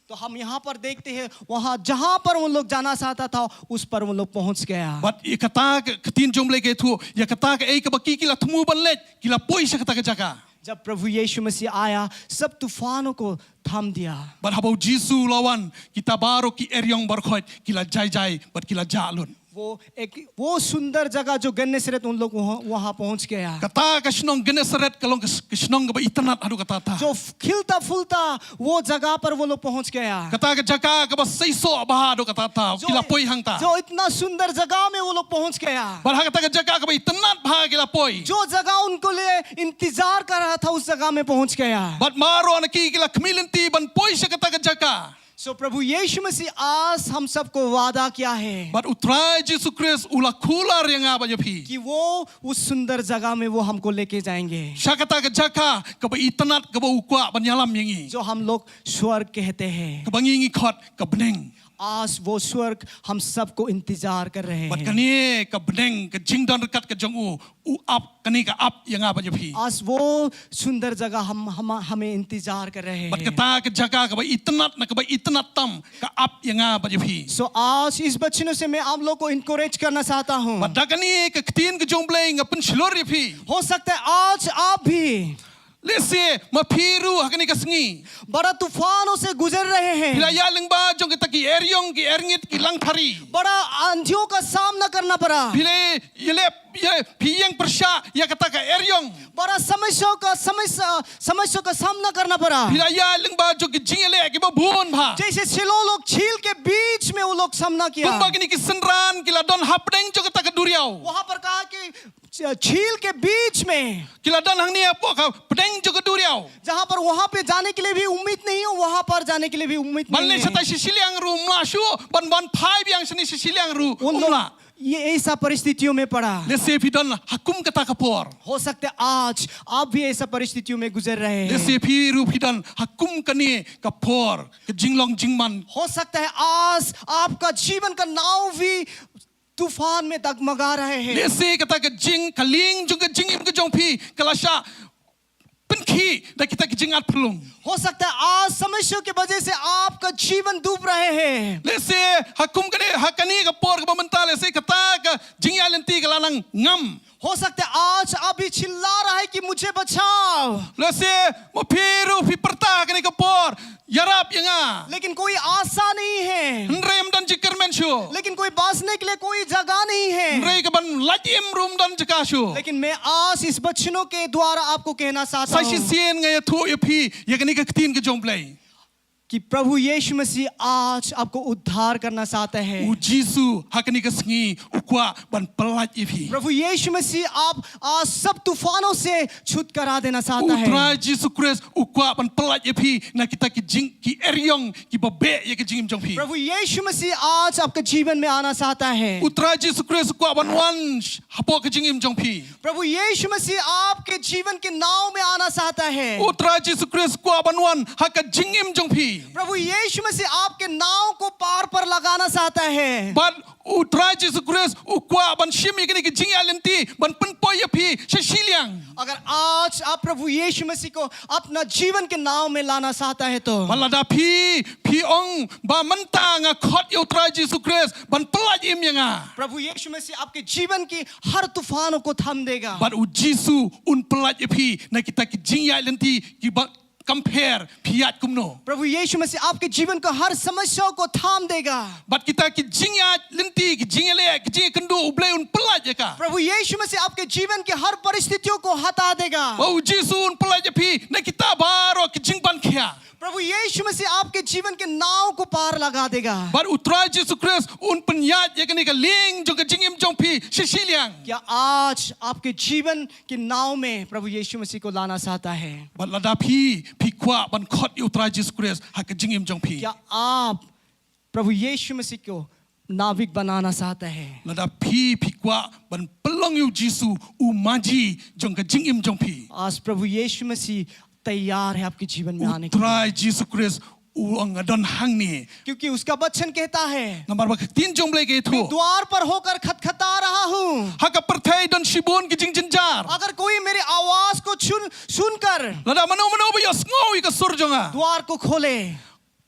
तो हम यहाँ पर देखते हैं, वहाँ जहाँ पर उन लोग जाना चाहता था, उस पर उन लोग पहुंच गया। Bad ïa kata ka, ka ktien jong U Blei ka ïathuh, ïa kata kaei kaba ki, ki la thmu ban leit, ki la poi sha kata ka jaka. जब प्रभु यीशु मसीह आया, सब तूफानों को थाम दिया। Bad haba u Jisu u la wan, kita baroh ki eriong baroh khoit ki la jai jai bad ki la jah lut. वो एक, वो सुंदर जगह जो गन्नेसरेत उन लोग वहाँ, वहाँ पहुँच गया। Kata ka shnong Genesaret ka long ka s-, ka shnong kaba itynnad haduh katta katta. जो खिलता फूलता वो जगह पर वो लोग पहुँच गया। Kata ka jaka kaba seisoh bha haduh katta katta, जो, ki la poi hangta। जो इतना सुंदर जगह में वो लोग पहुँच गया। Bad ha kata ka jaka kaba itynnad bha ki la poi। जो जगह उनको लिए इंतजार कर रहा था, उस जगह में पहुँच गया। Bad baroh na ki ki la khmih lynti ban poi sha kata ka jaka। So प्रभु यीशु मसीह आज हम सबको वादा किया है Bad u Trai Jisu Khrist u la kular ïa nga bad ïa phi। कि वो उस सुंदर जगह में वो हमको लेके जाएंगे। Sha kata ka jaka kaba itynnad kaba u kwah ban ïalam ïa ngi। जो हम लोग स्वर्ग कहते हैं। Kaba ngi ngi khot ka bneng। आज वो स्वर्ग हम सबको इंतजार कर रहे हैं। Bad kane ka bneng, ka jingdon ryngkat ka jong u, u ap, kane ka ap ïa nga bad ïa phi। आज वो सुंदर जगह हम, हम, हमें इंतजार कर रहे हैं। Bad kata ka jaka kaba itynnad na kaba itynnad tam ka ap ïa nga bad ïa phi। So आज इस वचनों से मैं आप लोग को इनकरेज करना चाहता हूँ। Bad da kane ka ktien ka jong U Blei nga pynshlur ïa phi। हो सकता है आज आप भी Lehse ma phi ruh ha kane ka sngi बड़ा तूफानों से गुजर रहे हैं। Phi la ïaid lyngba jong kita ki eriong, ki erngit, ki langthari। बड़ा आंधियों का सामना करना पड़ा। Phi la ïaleh, ïa, phi ïeng pyrshah ïa kata ka eriong। बड़ा समस्याओं का, समस्या, समस्याओं का सामना करना पड़ा। Phi la ïaid lyngba jong ki jingïaleh kiba bun bha। जैसे छह लोग झील के बीच में वो लोग सामना किया। Kumba kine ki synran ki la don hapdeng jong kata ka duriaw। वहाँ पर कहा कि झील के बीच में। Ki la don hangne hapoh ka pdeng jong ka duriaw। जहाँ पर वहाँ पे जाने के लिए भी उम्मीद नहीं हो, वहाँ पर जाने के लिए भी उम्मीद नहीं है। Ban leit shatai sha shiliang ruh ym lah shuh, ban, ban phai biang shane sha shiliang ruh ym lah। उन लोग ये ऐसा परिस्थितियों में पड़ा। Lehse phi don ha kum kata ka por। हो सकता है आज आप भी ऐसा परिस्थितियों में गुजर रहे हैं। Lehse phi ruh phi don ha kum kane ka por, ka jinglong jingman। हो सकता है आज आपका जीवन का नाव भी तूफान में डगमगा रहे हैं। Lehse kata ka jing, ka lieng jong ka jingim ka jong phi ka la shah pynkhih da kita ki jingat phyllung। हो सकता है आज समस्या की वजह से आपका जीवन डूब रहे हैं। Lehse ha kum kane, ha kane ka por kaba mynta lehse kata ka jingïaid lynti ka la nang ngam। हो सकता है आज आप भी चिल्ला रहा है कि मुझे बचाओ। Lehse ma phi ruh phi pyrta ha kane ka por, ïarap ïa nga। लेकिन कोई आशा नहीं है। Hynrei ym don jingkyrmen shuh। लेकिन कोई बसने के लिए कोई जगह नहीं है। Hynrei kaban lait im ruh ym don jaka shuh। लेकिन मैं आज इस वचनों के द्वारा आपको कहना चाहता हूँ Sa shisien nga ïathuh ïa phi ïa kane ka ktien ka jong U Blei। कि प्रभु यीशु मसीह आज आपको उद्धार करना चाहता है। U Jisu ha kane ka sngi u kwah ban pyllait ïa phi। प्रभु यीशु मसीह आप आज सब तूफानों से छुटकारा देना चाहता है। U Trai Jisu Khrist u kwah ban pyllait ïa phi na kita ki jing, ki eriong kiba beh ïa ka jingim jong phi। प्रभु यीशु मसीह आज आपके जीवन में आना चाहता है। U Trai Jisu Khrist u kwah ban wan sh-, hapoh ka jingim jong phi। प्रभु यीशु मसीह आपके जीवन के नाव में आना चाहता है। U Trai Jisu Khrist u kwah ban wan ha ka jingim jong phi। प्रभु यीशु मसीह आपके नाव को पार पर लगाना चाहता है। Bad u Trai Jisu Khrist u kwah ban shim ïa kine ki jingïaid lynti ban pynpoi ïa phi sha shiliang। अगर आज आप प्रभु यीशु मसीह को अपना जीवन के नाव में लाना चाहता है तो Bad lada phi, phi ong ba mynta nga khot ïa u Trai Jisu Khrist ban pyllait im ïa nga। प्रभु यीशु मसीह आपके जीवन की हर तूफानों को थाम देगा। Bad u Jisu un pyllait ïa phi na kita ki jingïaid lynti kiba kam pher phi ïaid kumno। प्रभु यीशु मसीह आपके जीवन का हर समस्याओं को थाम देगा। Bad kita ki jingïaid lynti, ki jingïaleh, ki jingïakynduh, u Blei un pyllait ïa ka। प्रभु यीशु मसीह आपके जीवन के हर परिस्थितियों को हटा देगा। Bad u Jisu un pyllait ïa phi na kita baroh ki jingban khia। प्रभु यीशु मसीह आपके जीवन के नाव को पार लगा देगा। Bad u Trai Jisu Khrist un pynïaid ïa kane ka lieng jong ka jingim jong phi sha shiliang। क्या आज आपके जीवन की नाव में प्रभु यीशु मसीह को लाना चाहता है? Bad lada phi, phi kwah ban khot ïa u Trai Jisu Khrist ha ka jingim jong phi। क्या आप प्रभु यीशु मसीह को नाविक बनाना चाहता है। Lada phi phi kwah ban pynlong ïa u Jisu u maji jong ka jingim jong phi. आज प्रभु यीशु मसीह तैयार है आपके जीवन में U आने के लिए। Trai Jisu Khrist u ong nga don hangne. क्योंकि उसका वचन कहता है, Namar ba ka ktien jong U Blei ka मैं ïathuh. द्वार पर होकर खटखटा रहा हूँ। Ha ka pyrthei don shibun ki jingjynjar. अगर कोई मेरी आवाज को सुन सुनकर Lada mano mano ba ïohsngew ïa ka sur jong nga. द्वार को खोले,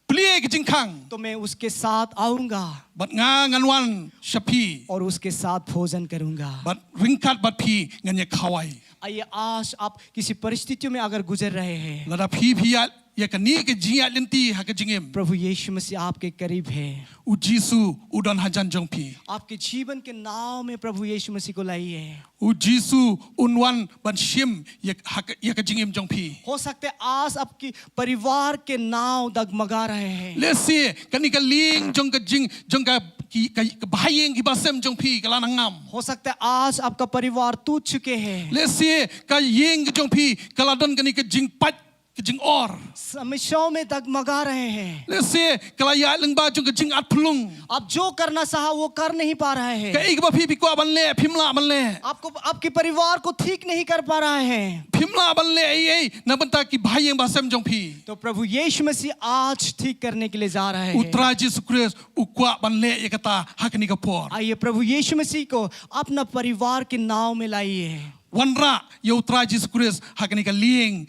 Plie ka jingkhang. तो मैं उसके साथ आऊंगा Bad nga ngan wan sha phi. और उसके साथ भोजन करूंगा। Bad ryngkat bad phi ngan ïa khawai. आइए, आज आप किसी परिस्थितियों में अगर गुजर रहे हैं, Lada phi phi ïa ïa kane ka jingïaid lynti ha ka jingim. प्रभु यीशु मसीह आपके करीब है। U Jisu u don hajan jong phi. आपके जीवन के नाव में प्रभु यीशु मसीह को लाइए। U Jisu un wan ban shim ïa ka, ha ka, ïa ka jingim jong phi. हो सकता है आज आपके परिवार के नाव डगमगा रहे हैं। Lehse kane ka lieng jong ka jing jong ka ki ka, ka bahaïing ki basem jong phi ka la nang ngam. हो सकता है आज आपका परिवार टूट चुके हैं। Lehse ka ïing ka jong phi ka la don kane ka jingpait ka jingor. समस्याओं में डगमगा रहे हैं। Lehse ka la ïaid lyngba jong ka jingat phlung. आप जो करना चाहा वो कर नहीं पा रहे हैं। Kaei kaba phi phi kwah ban leh phim lah ban leh. आपको, आपके परिवार को ठीक नहीं कर पा रहे हैं। Phim lah ban leh ei ei na bynta ki bahaïing basem jong phi. तो प्रभु यीशु मसीह आज ठीक करने के लिए जा रहे U हैं। Trai Jisu Khrist u kwah ban leh ïa kata ha kane ka por. आइए, प्रभु यीशु मसीह को अपना परिवार के नाव में लाइए। Wanrah ïa U Trai Jisu Khrist ha kane ka lieng,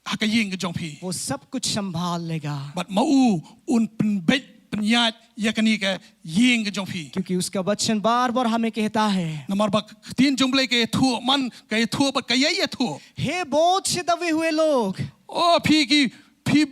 ha ka ïing ka jong phi. वो सब कुछ संभाल लेगा। Bad ma u un pynbeit pynïaid ïa kane ka ïing ka jong phi. क्योंकि उसका वचन बार बार हमें कहता है, Namar ba ka ktien jong U Blei ka ïathuh man ka ïathuh bad ka ïai ïathuh. हे बोझ से दबे हुए लोग, O phi ki phi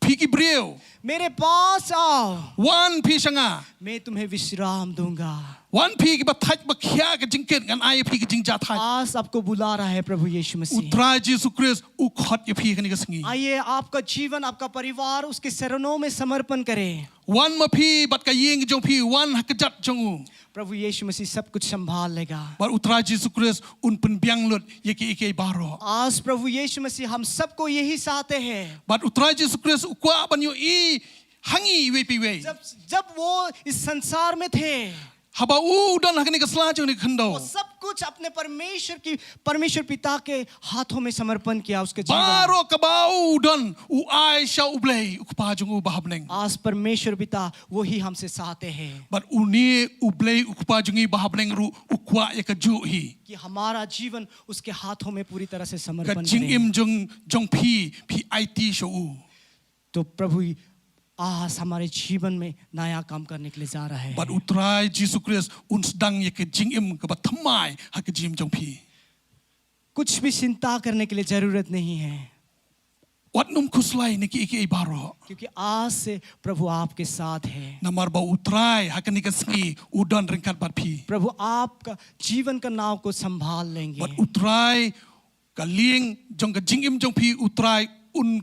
phi ki briew. मेरे पास आओ, Wan phi sha nga. मैं तुम्हें विश्राम दूंगा। Wan phi kiba thait ba khia ka jingkit ngan ai phi ka jingjia thait. आज आपको बुला रहा है प्रभु यीशु U मसीह। Trai Jisu Khrist u khot ïa phi ha kane ka sngi. आइए, आपका जीवन, आपका परिवार उसके चरणों में समर्पण करें। Wan ma phi bad ka ïing jong phi, wan ha kjat jong u. प्रभु यीशु मसीह सब कुछ संभाल लेगा। Bad U Trai Jisu Khrist un pynbiang lut ïa kiei kiei baroh. आज प्रभु यीशु मसीह हम सबको यही चाहते हैं। Bad U Trai Jisu Khrist u kwah ban ïohi ha ngi iwei pa iwei. जब, जब वो इस संसार में थे, Haba u don ha kane ka sla jong kane ka khyndew. वो सब कुछ अपने परमेश्वर की, परमेश्वर पिता के हाथों में समर्पण किया, उसके जीवन। Baroh kaba u don u ai sha U Blei U Kpa jong u ba ha bneng. आज परमेश्वर पिता वही हमसे चाहते हैं। Bad une U Blei U Kpa jong ngi ba ha bneng ruh u kwah ïa kajuh hi. कि हमारा जीवन उसके हाथों में पूरी तरह से समर्पण करें। Ka jingim jong, jong phi, phi aiti sha u. तो प्रभु आज हमारे जीवन में नया काम करने के लिए जा रहा है। Bad U Trai Jisu Khrist un sdang ïa ka jingim kaba thymmai ha ka jingim jong phi. कुछ भी चिंता करने के लिए जरूरत नहीं है। Wat nym khuslai na kiei kiei baroh. क्योंकि आज से प्रभु आपके साथ है। Namar ba U Trai ha kane ka sngi u don ryngkat bad phi. प्रभु आपका जीवन का नाव को संभाल लेंगे। Bad U Trai ka lieng jong ka jingim jong phi U Trai un,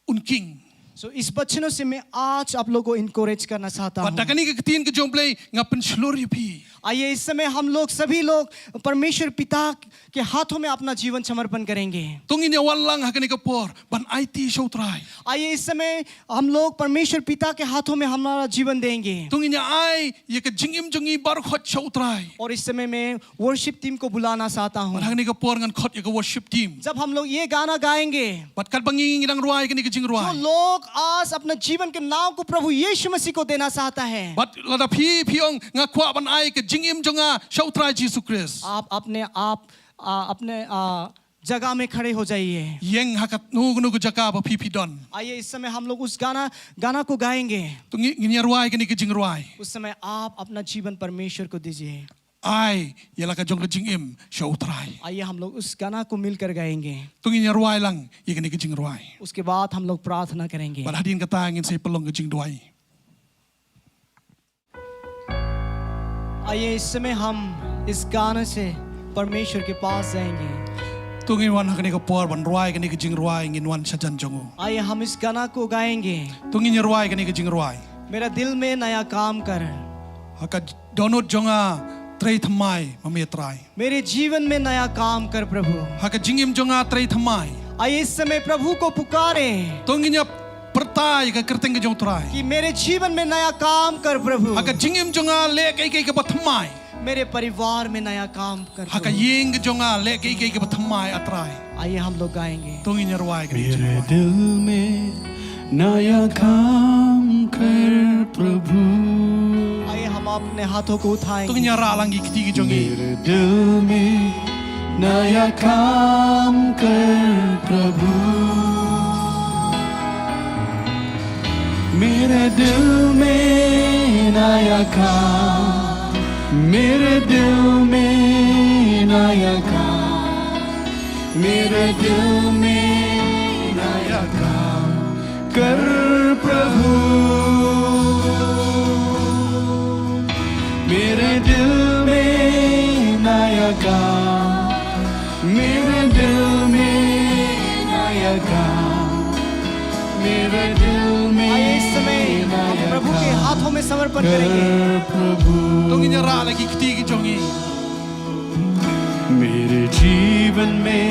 un king. So इस वचनों से मैं आज आप लोगों को encourage करना चाहता हूँ। Bad da kane ka ktien ka jong U Blei nga pynshlur ïa phi. आइए, इस समय हम लोग सभी लोग परमेश्वर पिता के हाथों में अपना जीवन समर्पण करेंगे। To ngin ïa wan lang ha kane ka por ban aiti sha U Trai. आइए, इस समय हम लोग परमेश्वर पिता के हाथों में हमारा जीवन देंगे। To ngin ïa ai ïa ka jingim jong ngi baroh sha U Trai. और इस समय मैं worship team को बुलाना चाहता हूँ। Bad ha kane ka por ngan khot ïa ka worship team. जब हम लोग ये गाना गाएंगे, Bad katba ngi ngi dang rwai kane ka jingrwai. जो लोग आज अपना जीवन के नाव को प्रभु यीशु मसीह को देना चाहता है, Bad lada phi phi ong nga kwah ban ai ka jingim jong nga sha U Trai Jisu Khrist. आप अपने आप, आ, अपने, आ, जगह में खड़े हो जाइए। Ïeng ha kano kano ka jaka ba phi phi don. आइए, इस समय हम लोग उस गाना, गाना को गाएंगे। To ngi, ngin ïa rwai kane ka jingrwai. उस समय आप अपना जीवन परमेश्वर को दीजिए। Ai ïa la ka jong ka jingim sha U Trai. आइए, हम लोग उस गाना को मिलकर गाएंगे। To ngin ïa rwai lang ïa kane ka jingrwai. उसके बाद हम लोग प्रार्थना करेंगे। Bad hadien kata ngin sa ïa pynlong ka jingduwai. आइए, इस समय हम इस गाने से परमेश्वर के पास जाएंगे। To ngin wan ha kane ka por ban rwai kane ka jingrwai, ngin wan shajan jong u. आइए, हम इस गाना को गाएंगे। To ngin ïa rwai kane ka jingrwai. मेरा दिल में नया काम कर। Ha ka dohnud jong nga trei thymmai ma me Trai. मेरे जीवन में नया काम कर, प्रभु। Ha ka jingim jong nga trei thymmai. आइए, इस समय प्रभु को पुकारें। To ngin ïa pyrta ïa ka kyrteng ka jong U Trai. कि मेरे जीवन में नया काम कर प्रभु। Ha ka jingim jong nga leh kaei kaei kaba thymmai. मेरे परिवार में नया काम कर प्रभु। Ha ka ïing ka jong nga leh kaei kaei kaba thymmai, A Trai. आइए हम लोग गाएंगे। To ngin ïa rwai ka jingim. मेरे दिल में नया काम कर प्रभु। आइए हम अपने हाथों को उठाएंगे। To ngin ïa rah lang ki kti ki jong ngi. मेरे दिल में नया काम कर प्रभु। मेरे दिल में नया काम, मेरे दिल में नया काम, मेरे दिल में नया काम कर प्रभु। मेरे दिल में नया काम, मेरे दिल में नया काम, मेरे दिल में आइए, इस समय हम नया प्रभु के काम हाथों में समर्पण करेंगे। कर प्रभु। To ngin ïa rah lang ki kti ki jong ngi. मेरे जीवन में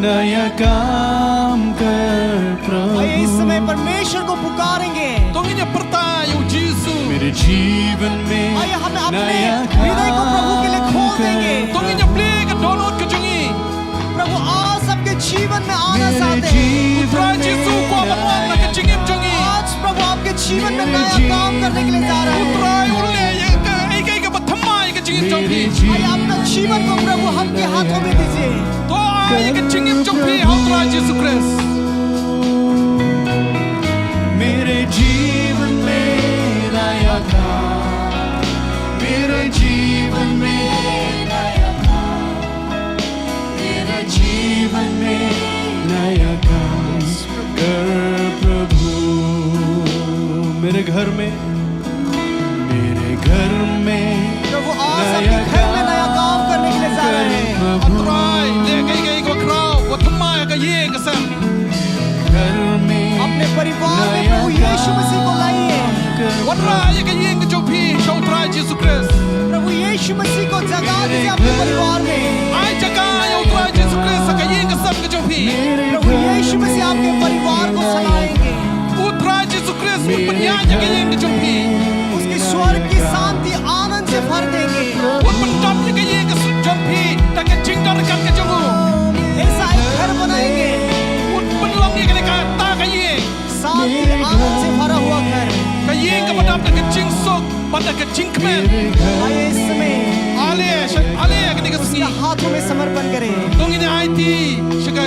नया काम कर प्रभु। आइए, इस समय परमेश्वर को पुकारेंगे। To ngin ïa pyrta ïa U Jisu. मेरे जीवन में आइए, हम अपने नया हृदय को प्रभु के लिए खोल देंगे। To ngin ïa plie ka dohnud ka jong ngi. प्रभु आज सबके जीवन में आना चाहते हैं। U Trai Jisu u kwah ban wan ha ka jingim jong ngi. आज प्रभु आपके जीवन में नया काम करने के लिए जा रहे हैं। U Trai u leh ïa kaei kaei kaba thymmai ha ka jingim jong phi. आइए, अपना जीवन को प्रभु हम के हाथों में दीजिए। To ai ïa ka jingim jong phi ha U Trai Jisu Khrist. मेरे जीवन में नया काम, मेरे जीवन में नया काम, मेरे जीवन में नया काम कर प्रभु। मेरे घर में, मेरे घर में प्रभु आज आपके घर में नया काम करने के लिए जा रहे हैं। A Trai, leh kaei kaei kaba khraw, wat thymmai ha ka ïing ka sem. घर में अपने परिवार में प्रभु यीशु मसीह को लाइए। Wanrah ïa ka ïing ka jong phi sha U Trai Jisu Khrist. प्रभु यीशु मसीह को जगह दीजिए आपके परिवार में। Ai jaka ïa U Trai Jisu Khrist ha ka ïing ka sem ka jong phi. प्रभु यीशु मसीह आपके परिवार को चलाएंगे। U Trai Jisu Khrist un pynïaid ïa ka ïing ka jong phi. उसके स्वर्ग की शांति आनंद से भर देंगे। Un pyndap ïa ka ïing ka jong phi da ka jingdon ryngkat ka jong u. ऐसा एक घर बनाएंगे। Un pynlong ïa kane kata ka ïing. शांति आनंद से भरा हुआ घर। Ka ïing kaba dap da ka jingsuk bad da ka jingkmen. आइए इस समय Ale, sha, ale, kane ka sngi. उसके हाथों में समर्पण करें। To ngin ïa aiti sha ka,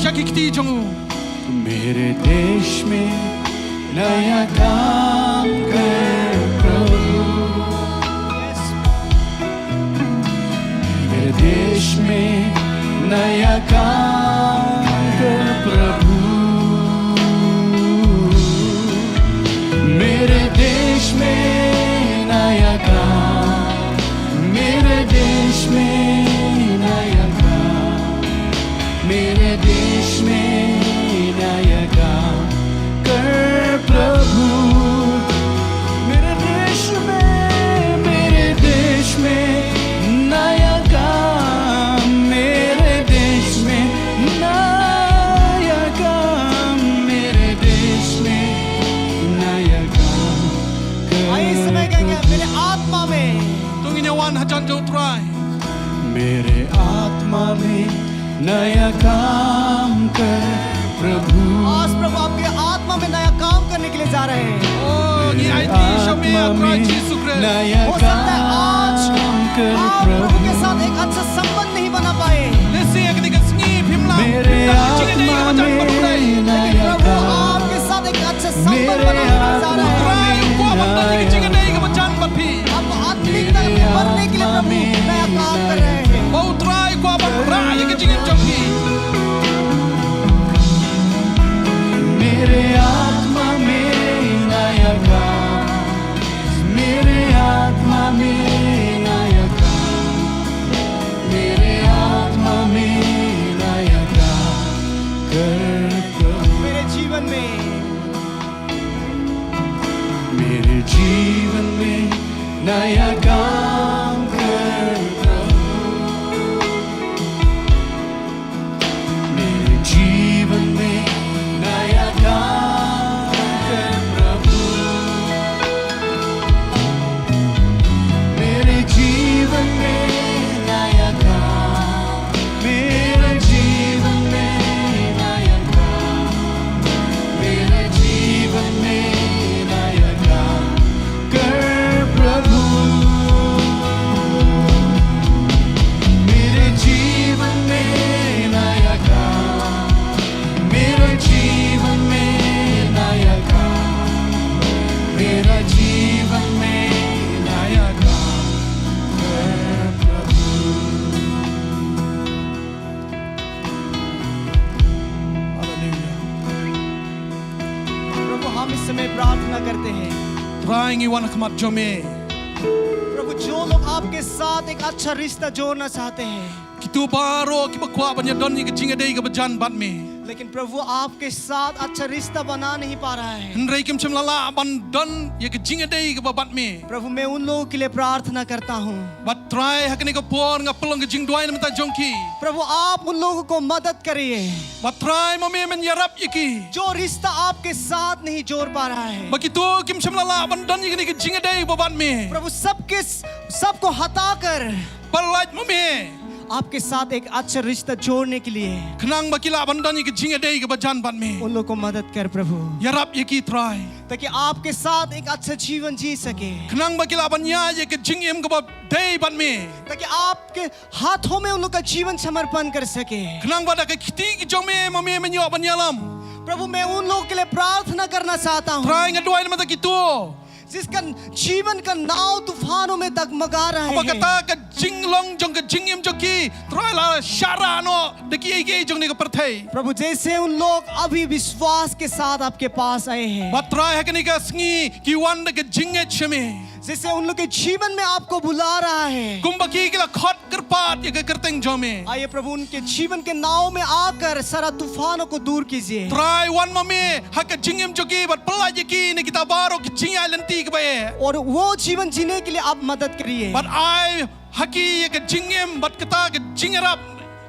sha ki kti jong u. मेरे देश में नया काम कर प्रभु। मेरे देश में नया काम कर प्रभु। मेरे देश में नया काम, मेरे देश में नया काम, मेरे देश में नया काम कर प्रभु। मेरे देश में, मेरे देश में नया काम, मेरे देश में नया काम, मेरे देश में नया काम कर आइए, इस समय कहेंगे, मेरे आत्मा में। To ngin ïa wan hajan jong U Trai. मेरे आत्मा में नया काम कर प्रभु। आज प्रभु आपके आत्मा में नया काम करने के लिए जा रहे हैं। Oh, ngi aiti sha me, A Trai Jisu Khrist. हो सकता है आज आप प्रभु के साथ एक अच्छा संबंध नहीं बना पाए। Lehse ha kane ka sngi phim lah pyndap ïa ka jingïadei kaba jan bad U Trai. लेकिन प्रभु आपके साथ एक अच्छा संबंध बनाने के लिए जा रहे हैं। U Trai u kwah ban don ïa ka jingïadei kaba jan bad phi. आप आत्मिकता में बढ़ने के लिए प्रभु नया काम कर रहे हैं। Ba U Trai u kwah ban rah ïa ka jingim jong phi. मेरे आत्मा में नया काम, मेरे आत्मा में नया काम, मेरे आत्मा में नया काम कर प्रभु। मेरे जीवन में मेरे जीवन में नया काम कर प्रभु। मेरे जीवन में नया काम प्रार्थना करते हैं। Trai, ngi wan ha khmat jong me. प्रभु, जो लोग आपके साथ एक अच्छा रिश्ता जोड़ना चाहते हैं, Kito baroh kiba kwah ban ïadon ïa ka jingïadei kaba jan bad me, लेकिन प्रभु, आपके साथ अच्छा रिश्ता बना नहीं पा रहा है। Hynrei kim shym la lah ban don ïa ka jingïadei kaba bad me. प्रभु, मैं उन लोगों के लिए प्रार्थना करता हूँ। Bad Trai, ha kane ka por nga pynlong ka jingduwai na ka bynta jong ki. प्रभु, आप उन लोगों को मदद करिए। Bad Trai, ma me men ïarap ïa ki, जो रिश्ता आपके साथ नहीं जोड़ पा रहा है। Ba kito kim shym la lah ban don ïa kane ka jingïadei ba bad me. प्रभु, सबके सबको हटाकर, pyllait ma me, आपके साथ एक अच्छा रिश्ता जोड़ने के लिए, khnang ba ki lah ban don ïa ka jingïadei kaba jan bad me. उन लोगों को मदद कर प्रभु, ïarap ïa ki Trai, ताकि आपके साथ एक अच्छा जीवन जी सके। Khnang ba ki lah ban ïaid ïa ka jingim kaba dei bad me, ताकि आपके हाथों में उन लोग का जीवन समर्पण कर सके। Khnang ba da ka kti ka jong me, ma me men ïoh ban ïalam. प्रभु, मैं उन लोगों के लिए प्रार्थना करना चाहता हूँ, Trai, nga duwai na ka bynta kito, जिसका जीवन का नाव तूफानों में डगमगा रहा है, haba kata ka jinglong jong ka jingim jong ki, Trai, la shah rah noh da kiei kiei jong kane ka pyrthei. प्रभु, जैसे उन लोग अभी विश्वास के साथ आपके पास आए हैं, Bad Trai, ha kane ka sngi ki wan da ka jingngeit sha me, जैसे उन लोग के जीवन में आपको बुला रहा है, kumba ki ki la khot kyrpad ïa ka kyrteng jong me, आइए प्रभु, उनके जीवन के नाव में आकर सारा तूफानों को दूर कीजिए। Trai, wan ma me ha ka jingim jong ki bad pyllait ïa ki na kita baroh ki jingïaid lynti kiba eh, और वो जीवन जीने के लिए आप मदद करिए, bad ai ha ki ïa ka jingim bad kata ka jingïarap,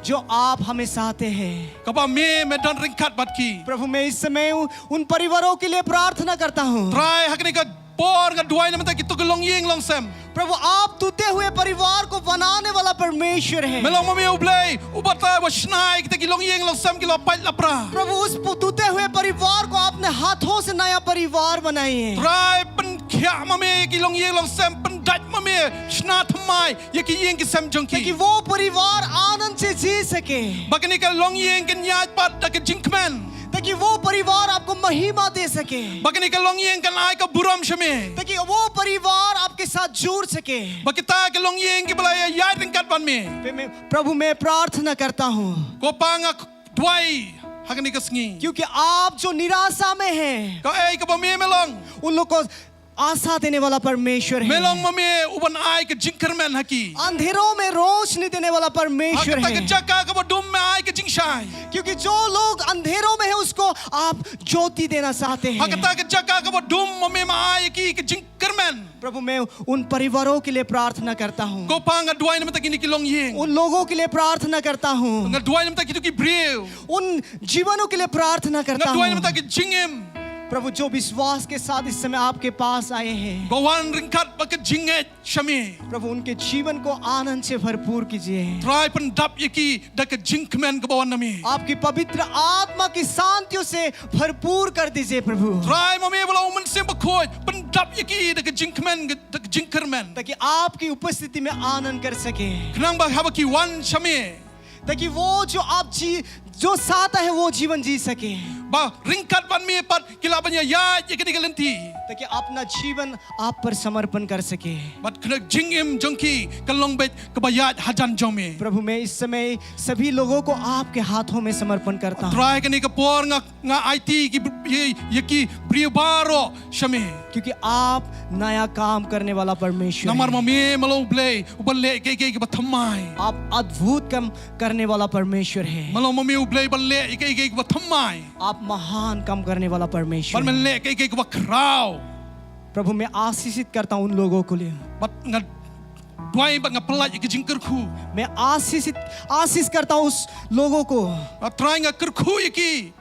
जो आप हमें चाहते हैं। Kaba me, me don ryngkat bad ki. प्रभु, मैं इस समय उ-, उन परिवारों के लिए प्रार्थना करता हूँ। Trai, ha kane ka por nga duwai na ka bynta kito ki longïing longsem। प्रभु, आप टूटे हुए परिवार को बनाने वाला परमेश्वर है। Me long ma me U Blei uba trai uba shna ïa kita ki longïing longsem ki la pait la pra। प्रभु, उस पु-, टूटे हुए परिवार को आपने हाथों से नया परिवार बनाइए। Trai, pynkhiah ma me ki longïing longsem, pyndait ma me, shna thymmai ïa ki ïing ki sem jong ki, ताकि वो परिवार आनंद से जी सके, ba kane ka longïing kan ïaid pat da ka jingkmen, ताकि वो परिवार आपको महिमा दे सके, ba kane ka longïing kan ai ka burom sha me, ताकि वो परिवार आपके साथ जुड़ सके। Ba kita ki longïing kiba la ïaid ryngkat bad me। पे मैं, प्रभु, मैं प्रार्थना करता हूँ, Ko Pa, nga duwai ha kane ka sngi, क्योंकि आप जो निराशा में हैं, kaei kaba me, me long, उन लोग को आशा देने वाला परमेश्वर है। Me long ma me uban ai ka jingkyrmen ha ki। अंधेरों में रोशनी देने वाला परमेश्वर है। Ha kata ka jaka kaba dum me ai ka jingshai। क्योंकि जो लोग अंधेरों में है, उसको आप ज्योति देना चाहते हैं। Ha kata ka jaka kaba dum ma me, me ai ïa ki ka jingkyrmen। प्रभु, मैं उन परिवारों के लिए प्रार्थना करता हूँ। Ko Pa, nga duwai na ka bynta kine ki longïing। उन लोगों के लिए प्रार्थना करता हूँ। Nga duwai na ka bynta kito ki briew। उन जीवनों के लिए प्रार्थना करता हूँ। Nga duwai na ka bynta ki jingim, प्रभु, जो विश्वास के साथ इस समय आपके पास आए हैं, ba wan ryngkat bad ka jingngeit sha me। प्रभु, उनके जीवन को आनंद से भरपूर कीजिए। Trai, pyndap ïa ki da ka jingkmen kaba wan na me। आपकी पवित्र आत्मा की शांतियों से भरपूर कर दीजिए, प्रभु। Trai, ma me ba long U Mynsiem Bakhuid, pyndap ïa ki da ka jingkmen, da ka jingkyrmen, ताकि आपकी उपस्थिति में आनंद कर सके। Khnang ba haba ki wan sha me, ताकि वो जो आप जी, जो चाहता है, वो जीवन जी सके। Ba ryngkat bad me pat ki lah ban ïaid ïa kane ka lynti, ताकि अपना जीवन आप पर समर्पण कर सके। Bad kane ka jingim jong ki kan long beit kaba ïaid hajan jong me। प्रभु, मैं इस समय सभी लोगों को आपके हाथों में समर्पण करता हूँ। Trai, kane ka por nga, nga aiti ki br-, ïa, ïa ki briew baroh sha me। क्योंकि आप नया काम करने वाला परमेश्वर हैं। Namar ma me, me long U Blei uban leh ïa kiei kiei kiba thymmai। आप अद्भुत काम करने वाला परमेश्वर हैं। Me long ma me U Blei uban leh ïa kiei kiei kiba thymmai। आप महान काम करने वाला परमेश्वर हैं। Bad men leh ïa kiei kiei kiba khraw। प्रभु, मैं आशीषित करता हूँ उन लोगों के लिए। Bad nga duwai bad nga pyllait ïa ka jingkyrkhu। मैं आशीषित, आशीष करता हूँ उस लोगों को। Bad Trai, nga kyrkhu ïa ki,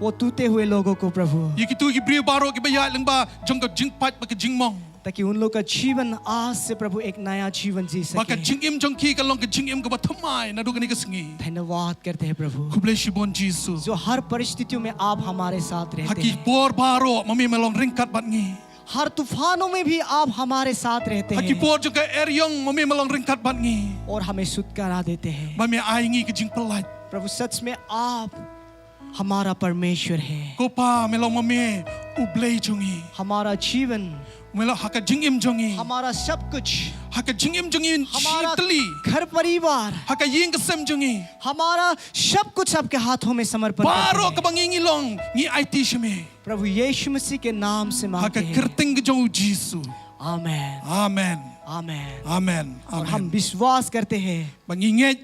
वो टूटे हुए लोगों को, प्रभु। Ïa kito ki briew baroh kiba ïaid lyngba jong ka jingpait bad ka jingmong। ताकि उन लोग का जीवन आज से, प्रभु, एक नया जीवन जी सके। Ba ka jingim jong ki kan long ka jingim kaba thymmai naduh kane ka sngi। धन्यवाद करते हैं, प्रभु। Khublei shibun Jisu। जो हर परिस्थितियों में आप हमारे साथ रहते हैं। Ha ki por baroh ma me, me long ryngkat bad ngi। हर तूफानों में भी आप हमारे साथ रहते हैं। Ha ki por jong ka eriong ma me, me long ryngkat bad ngi। और हमें छुटकारा देते हैं। Ba me ai ngi ka jingpyllait। प्रभु, सच में आप हमारा परमेश्वर है। Ko Pa, me long ma me U Blei jong ngi। हमारा जीवन, me long ha ka jingim jong ngi, हमारा सब कुछ, Ha ka jingim jong ngi shi tylli. घर परिवार, Ha ka ïing ka sem jong ngi. हमारा सब कुछ आपके हाथों में समर्पण करते Baroh हैं। kaba ngi ngi long ngi aiti sha me. प्रभु यीशु मसीह के नाम से Ha मांगते ka हैं। kyrteng ka jong u Jisu. आमेन, Amen. आमेन। Amen. और हम Amen. विश्वास करते हैं Ba ngi ngeit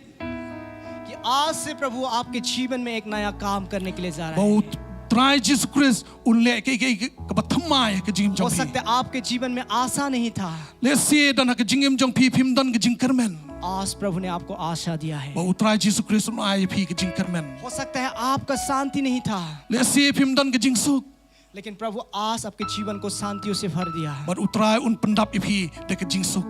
कि आज से प्रभु आपके जीवन में एक नया काम करने के लिए जा रहा ba है। u Trai Jisu Khrist un leh kaei kaei kaba thymmai ha ka jingim हो jong phi. सकता है आपके जीवन में आशा नहीं था, Lehse don ha ka jingim jong phi phim don ka jingkyrmen. आज प्रभु ने आपको आशा दिया है। Ba u Trai Jisu Khrist un ai ïa phi ka jingkyrmen. हो सकता है आपका शांति नहीं था, Lehse phim don ka jingsuk. लेकिन प्रभु आज आपके जीवन को शांतियों से भर दिया। Bad u Trai un pyndap ïa phi da ka jingsuk.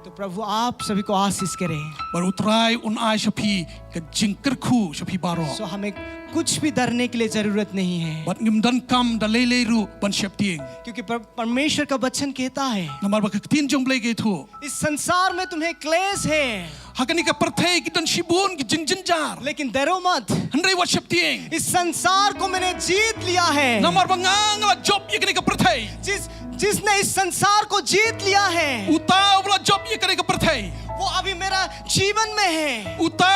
तो प्रभु आप सभी को आशीष करें। Bad u Trai un ai sha phi ka jingkyrkhu sha phi baroh. सो हमें कुछ भी डरने के लिए जरूरत नहीं है, Bad ngim donkam da lei lei ruh ban sheptieng. क्योंकि पर, परमेश्वर का वचन कहता है, Namar ba ka ktien jong u Blei ka ïathuh. इस संसार में तुम्हें क्लेश है, Ha kane ka pyrthei ki don shibun ki jingjynjar. लेकिन डरो मत, Hynrei wat sheptieng. इस संसार को मैंने जीत लिया है। Namar ba nga nga la jop ïa kane ka pyrthei. जिस जिसने इस संसार को जीत लिया है, Uta uba la jop ïa kane ka pyrthei. वो अभी मेरा जीवन में है। Uta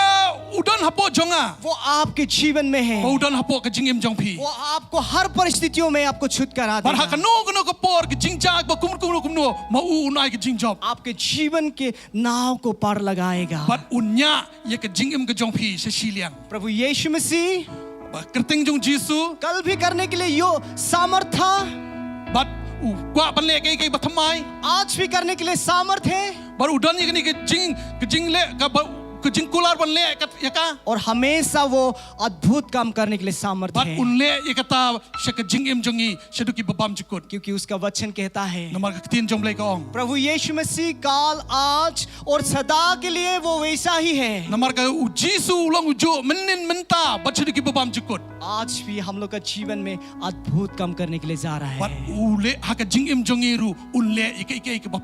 u don hapoh jong nga. वो आपके जीवन में है। Ba u don hapoh ka jingim jong phi. वो आपको हर परिस्थितियों में आपको छुटकारा Bad ha देगा। kano kano ka por ka jingjia ba kumno kumno kumno ma u un ai ka jingjop. आपके जीवन के नाव को पार लगाएगा। Bad un ñiah ïa ka jingim ka jong phi sha shiliang. प्रभु यीशु मसीह Ba kyrteng jong u Jisu. कल भी करने के लिए यो सामर्थ था, Bad u kwah ban leh kaei kaei ba thymmai. आज भी करने के लिए सामर्थ है, Bad u don ïa kane ka jing ka jingleh ka ba ka jingkular ban leh ka ïa ka. और हमेशा वो अद्भुत काम करने के लिए सामर्थ Bad है, un leh ïa kata sha ka jingim jong ngi shaduh ki babam jukut. क्योंकि उसका वचन कहता है, Namar ka ktien jong u Blei ka ong. प्रभु यीशु मसीह काल, आज और सदा के लिए वो वैसा ही है। Namar ka u Jisu u long u juh mynnin mynta bad shaduh ki babam jukut. आज भी हम लोग का जीवन में अद्भुत काम करने के लिए जा रहा Bad है। u leh ha ka jingim jong ngi ruh un leh ïa kaei kaei kaba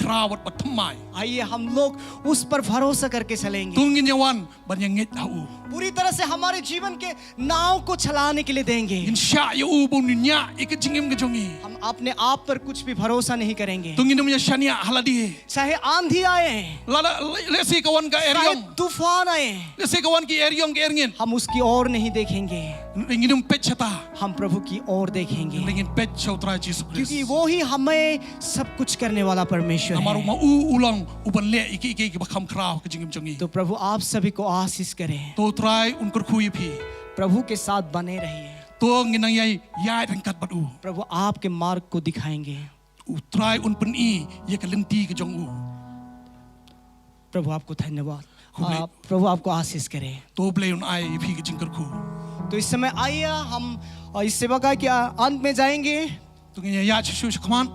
khraw bad ba thymmai. आइए हम लोग उस पर भरोसा करके चलेंगे। To ngin ïa wan ban ïa ngeit ha u. पूरी तरह से हमारे जीवन के नाव को चलाने के लिए देंगे। Ngin shah ïa u ba un ñiah ïa ka jingim ka jong ngi. हम अपने आप पर कुछ भी भरोसा नहीं करेंगे। To ngin ym ïa shaniah ha lade. चाहे आंधी आए, Lada lehse ka wan ka eriong. चाहे तूफान आए, Lehse ka wan ki eriong ki erngit. हम उसकी ओर नहीं देखेंगे, Ngin ym peit shata. हम प्रभु की ओर देखेंगे, Ngin peit sha u Trai Jisu Khrist. क्योंकि वो ही हमें सब कुछ करने वाला परमेश्वर Namar है। ma u u long uban leh ïa kaei kaei kaba kham khraw ha ka jingim jong ngi. तो प्रभु आप सभी को आशीष करें, To u Trai un kyrkhu ïa phi. प्रभु के साथ बने रहिए। To ngin nang ïai ïaid ryngkat bad u. प्रभु आपके मार्ग को दिखाएंगे। U Trai un pyni ïa ka lynti ka jong u. प्रभु आपको धन्यवाद। खुबले- आ, प्रभु आपको आशीष करे। To u Blei un ai ïa phi ka jingkyrkhu. तो इस समय आइए हम, आ, इस सेवा का क्या अंत में जाएंगे। To ngin ïa ïaid shuh shuh shakhmat.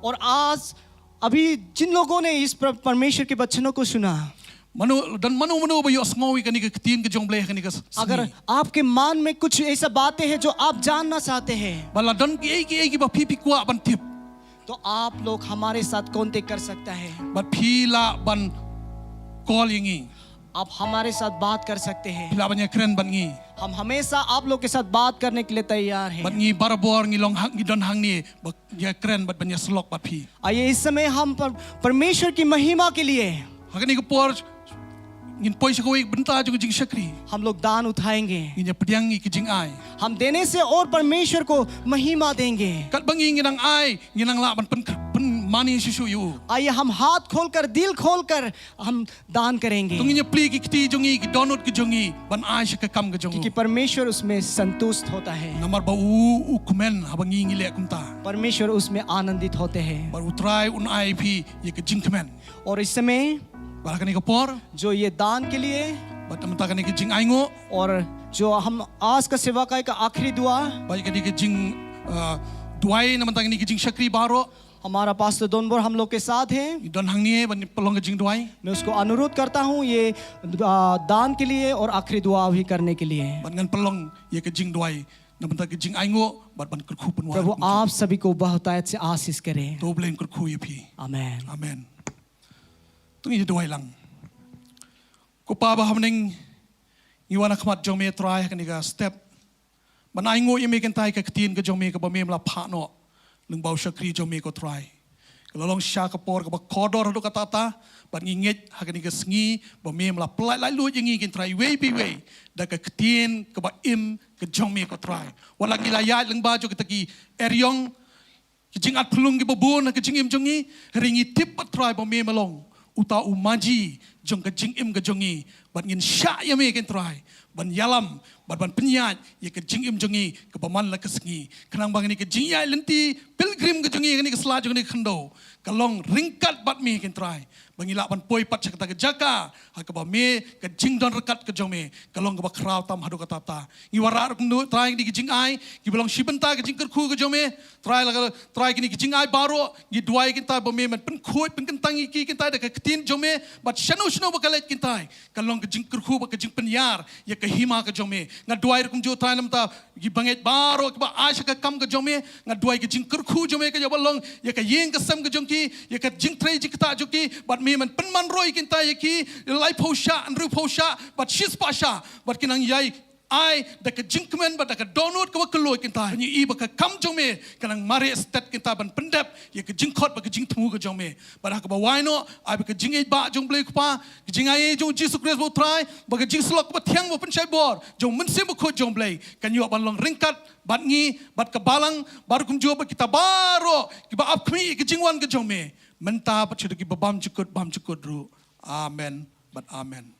और आज अभी जिन लोगों ने इस प्र-, परमेश्वर के वचनों को सुना, Mano don mano mano ba ïohsngew ïa kane ka ktien ka jong u Blei ha kane ka s- अगर sngi. आपके मन में कुछ ऐसा बातें हैं जो आप जानना चाहते हैं, Ba la don kiei kiei kiba phi phi kwah ban tip. तो आप लोग हमारे साथ कॉन्टेक्ट कर सकता है। Bad phi lah ban call ïa ngi. आप हमारे साथ बात कर सकते हैं। Phi lah ban ïakren bad ngi. हम हमेशा आप लोग के साथ बात करने के लिए तैयार Bad हैं। ngi barabor ngi long ha- ngi don hangne ban ïakren bad ban ïasyllok bad phi. आइए, इस समय हम पर, परमेश्वर की महिमा के लिए Ha kane ka por ngin poi sha kawei bynta jong ka jingshakri. हम लोग दान उठाएंगे। Ngin ïa pdiang ïa ka jingai. हम देने से और परमेश्वर को महिमा देंगे। Katba ngi ngi nang ai, ngi nang lah ban pyn, pynmane shuh shuh ïa u. आइए, हम हाथ खोलकर, दिल खोलकर हम दान करेंगे, To ngin ïa plie ki kti jong ngi, ki dohnud ki jong ngi ban ai sha ka kam ka jong u. क्योंकि परमेश्वर उसमें संतुष्ट होता है, Namar ba u u kmen haba ngi ngi leh kumta. परमेश्वर उसमें आनंदित होते हैं। Bad u Trai un ai phi ïa ka jingkmen. और इस समय Bad ha kane ka por, जो ये दान के लिए, bad mynta kane ka jingainguh, और जो हम आज का सेवा का एक आखिरी दुआ, bad kane ka jing, uh, duwai na mynta kane ka jingshakri baroh. हमारा पास्टर डोनबोर हम लोग के साथ है। Ngi don hangne ban pynlong ka jingduwai. मैं उसको अनुरोध करता हूँ ये, आ, दान के लिए और आखिरी दुआ भी करने के लिए। Bad ngan pynlong ïa ka jingduwai na mynta ka jingainguh bad ban kyrkhu pynwah. प्रभु आप सभी को बहुतायत से आशीष करें। To u Blei un kyrkhu ïa phi. आमेन। Amen. To ngin ïa duwai lang. Ko Pa ba ha bneng, ngi wan ha khmat jong me Trai ha kane ka step ban ainguh ïa me kynthei ka ktien ka jong me kaba me la phah noh lyngba u shakri jong me ko Trai. Ka la long sha ka por kaba kordor haduh katta katta, bad ngi ngeit ha kane ka sngi ba me me la pyllait laitluid ïa ngi, ko Trai, iwei pa iwei da ka ktien kaba im ka jong me, ko Trai. Wat la ngi la ïaid lyngba jong kita ki eriong, ki jingat phyllung kiba bun ha ka jingim jong ngi, hynrei ngi tip, ko Trai, ba me me long uta u maji jong ka jingim ka jong ngi, bad ngin shah ïa me, ko Trai, ban ïalam bad ban pynïaid ïa ka jingim jong ngi kaba man la ka sngi, khnang ba kane ka jingïaid lynti pilgrim ka jong ngi ha kane ka sla jong kane ka khyndew ka long ryngkat bad me, ko Trai, ba ngi lah ban poi pat sha kata ka jaka ha kaba me, ka jingdon ryngkat ka jong me ka long kaba khraw tam haduh katta katta. Ngi wanrah ruh, ko Trai, kine ki jingai kiba long shi bynta ka jingkyrkhu ka jong me, Trai, la ka Trai, kine ki jingai baroh ngi duwai, ko Trai, ba me men pynkhuid pynkyntang ïa ki, ko Trai, da ka ktien jong me, bad shano shano ba ka leit, ko Trai, kan long ka jingkyrkhu bad ka jingpynïar ïa ka hima ka jong me. Nga duwai ruh kumjuh, Trai, namar ki bangeit baroh kiba ai sha ka kam ka jong me, nga duwai ka jingkyrkhu jong me kan ïoh ban long ïa ka ïing ka sem ka jong ki, ïa ka jingtrei jingktah jong ki, bad me men pynman roi, ko Trai, ïa ki laiphew shah, hynriewphew shah, bad shispah shah, bad kin nang ïai ai da ka jingkmen bad da ka dohnud kaba kylluid, ko Trai. Ngi i ba ka kam jong me kan nang mareh stet, ko Trai, ban pyndep ïa ka jingkhot bad ka jingthmu ka jong me. Bad ha kaba wai noh, ai ba ka jingïeit ba jong U Blei Kpa, ka jingai jong U Jisu Khrist ba U Trai, bad ka jingsyllok kaba thiang ba pynshai bor jong U Mynsiem Bakhuid jong U Blei kan ïoh ban long ryngkat bad ngi, bad ka balang, bad ruh kumjuh bad kita baroh kiba ap khmih ïa ka jingwan ka jong me mynta bad sha ki babymjukut bymjukut ruh. Amen bad amen.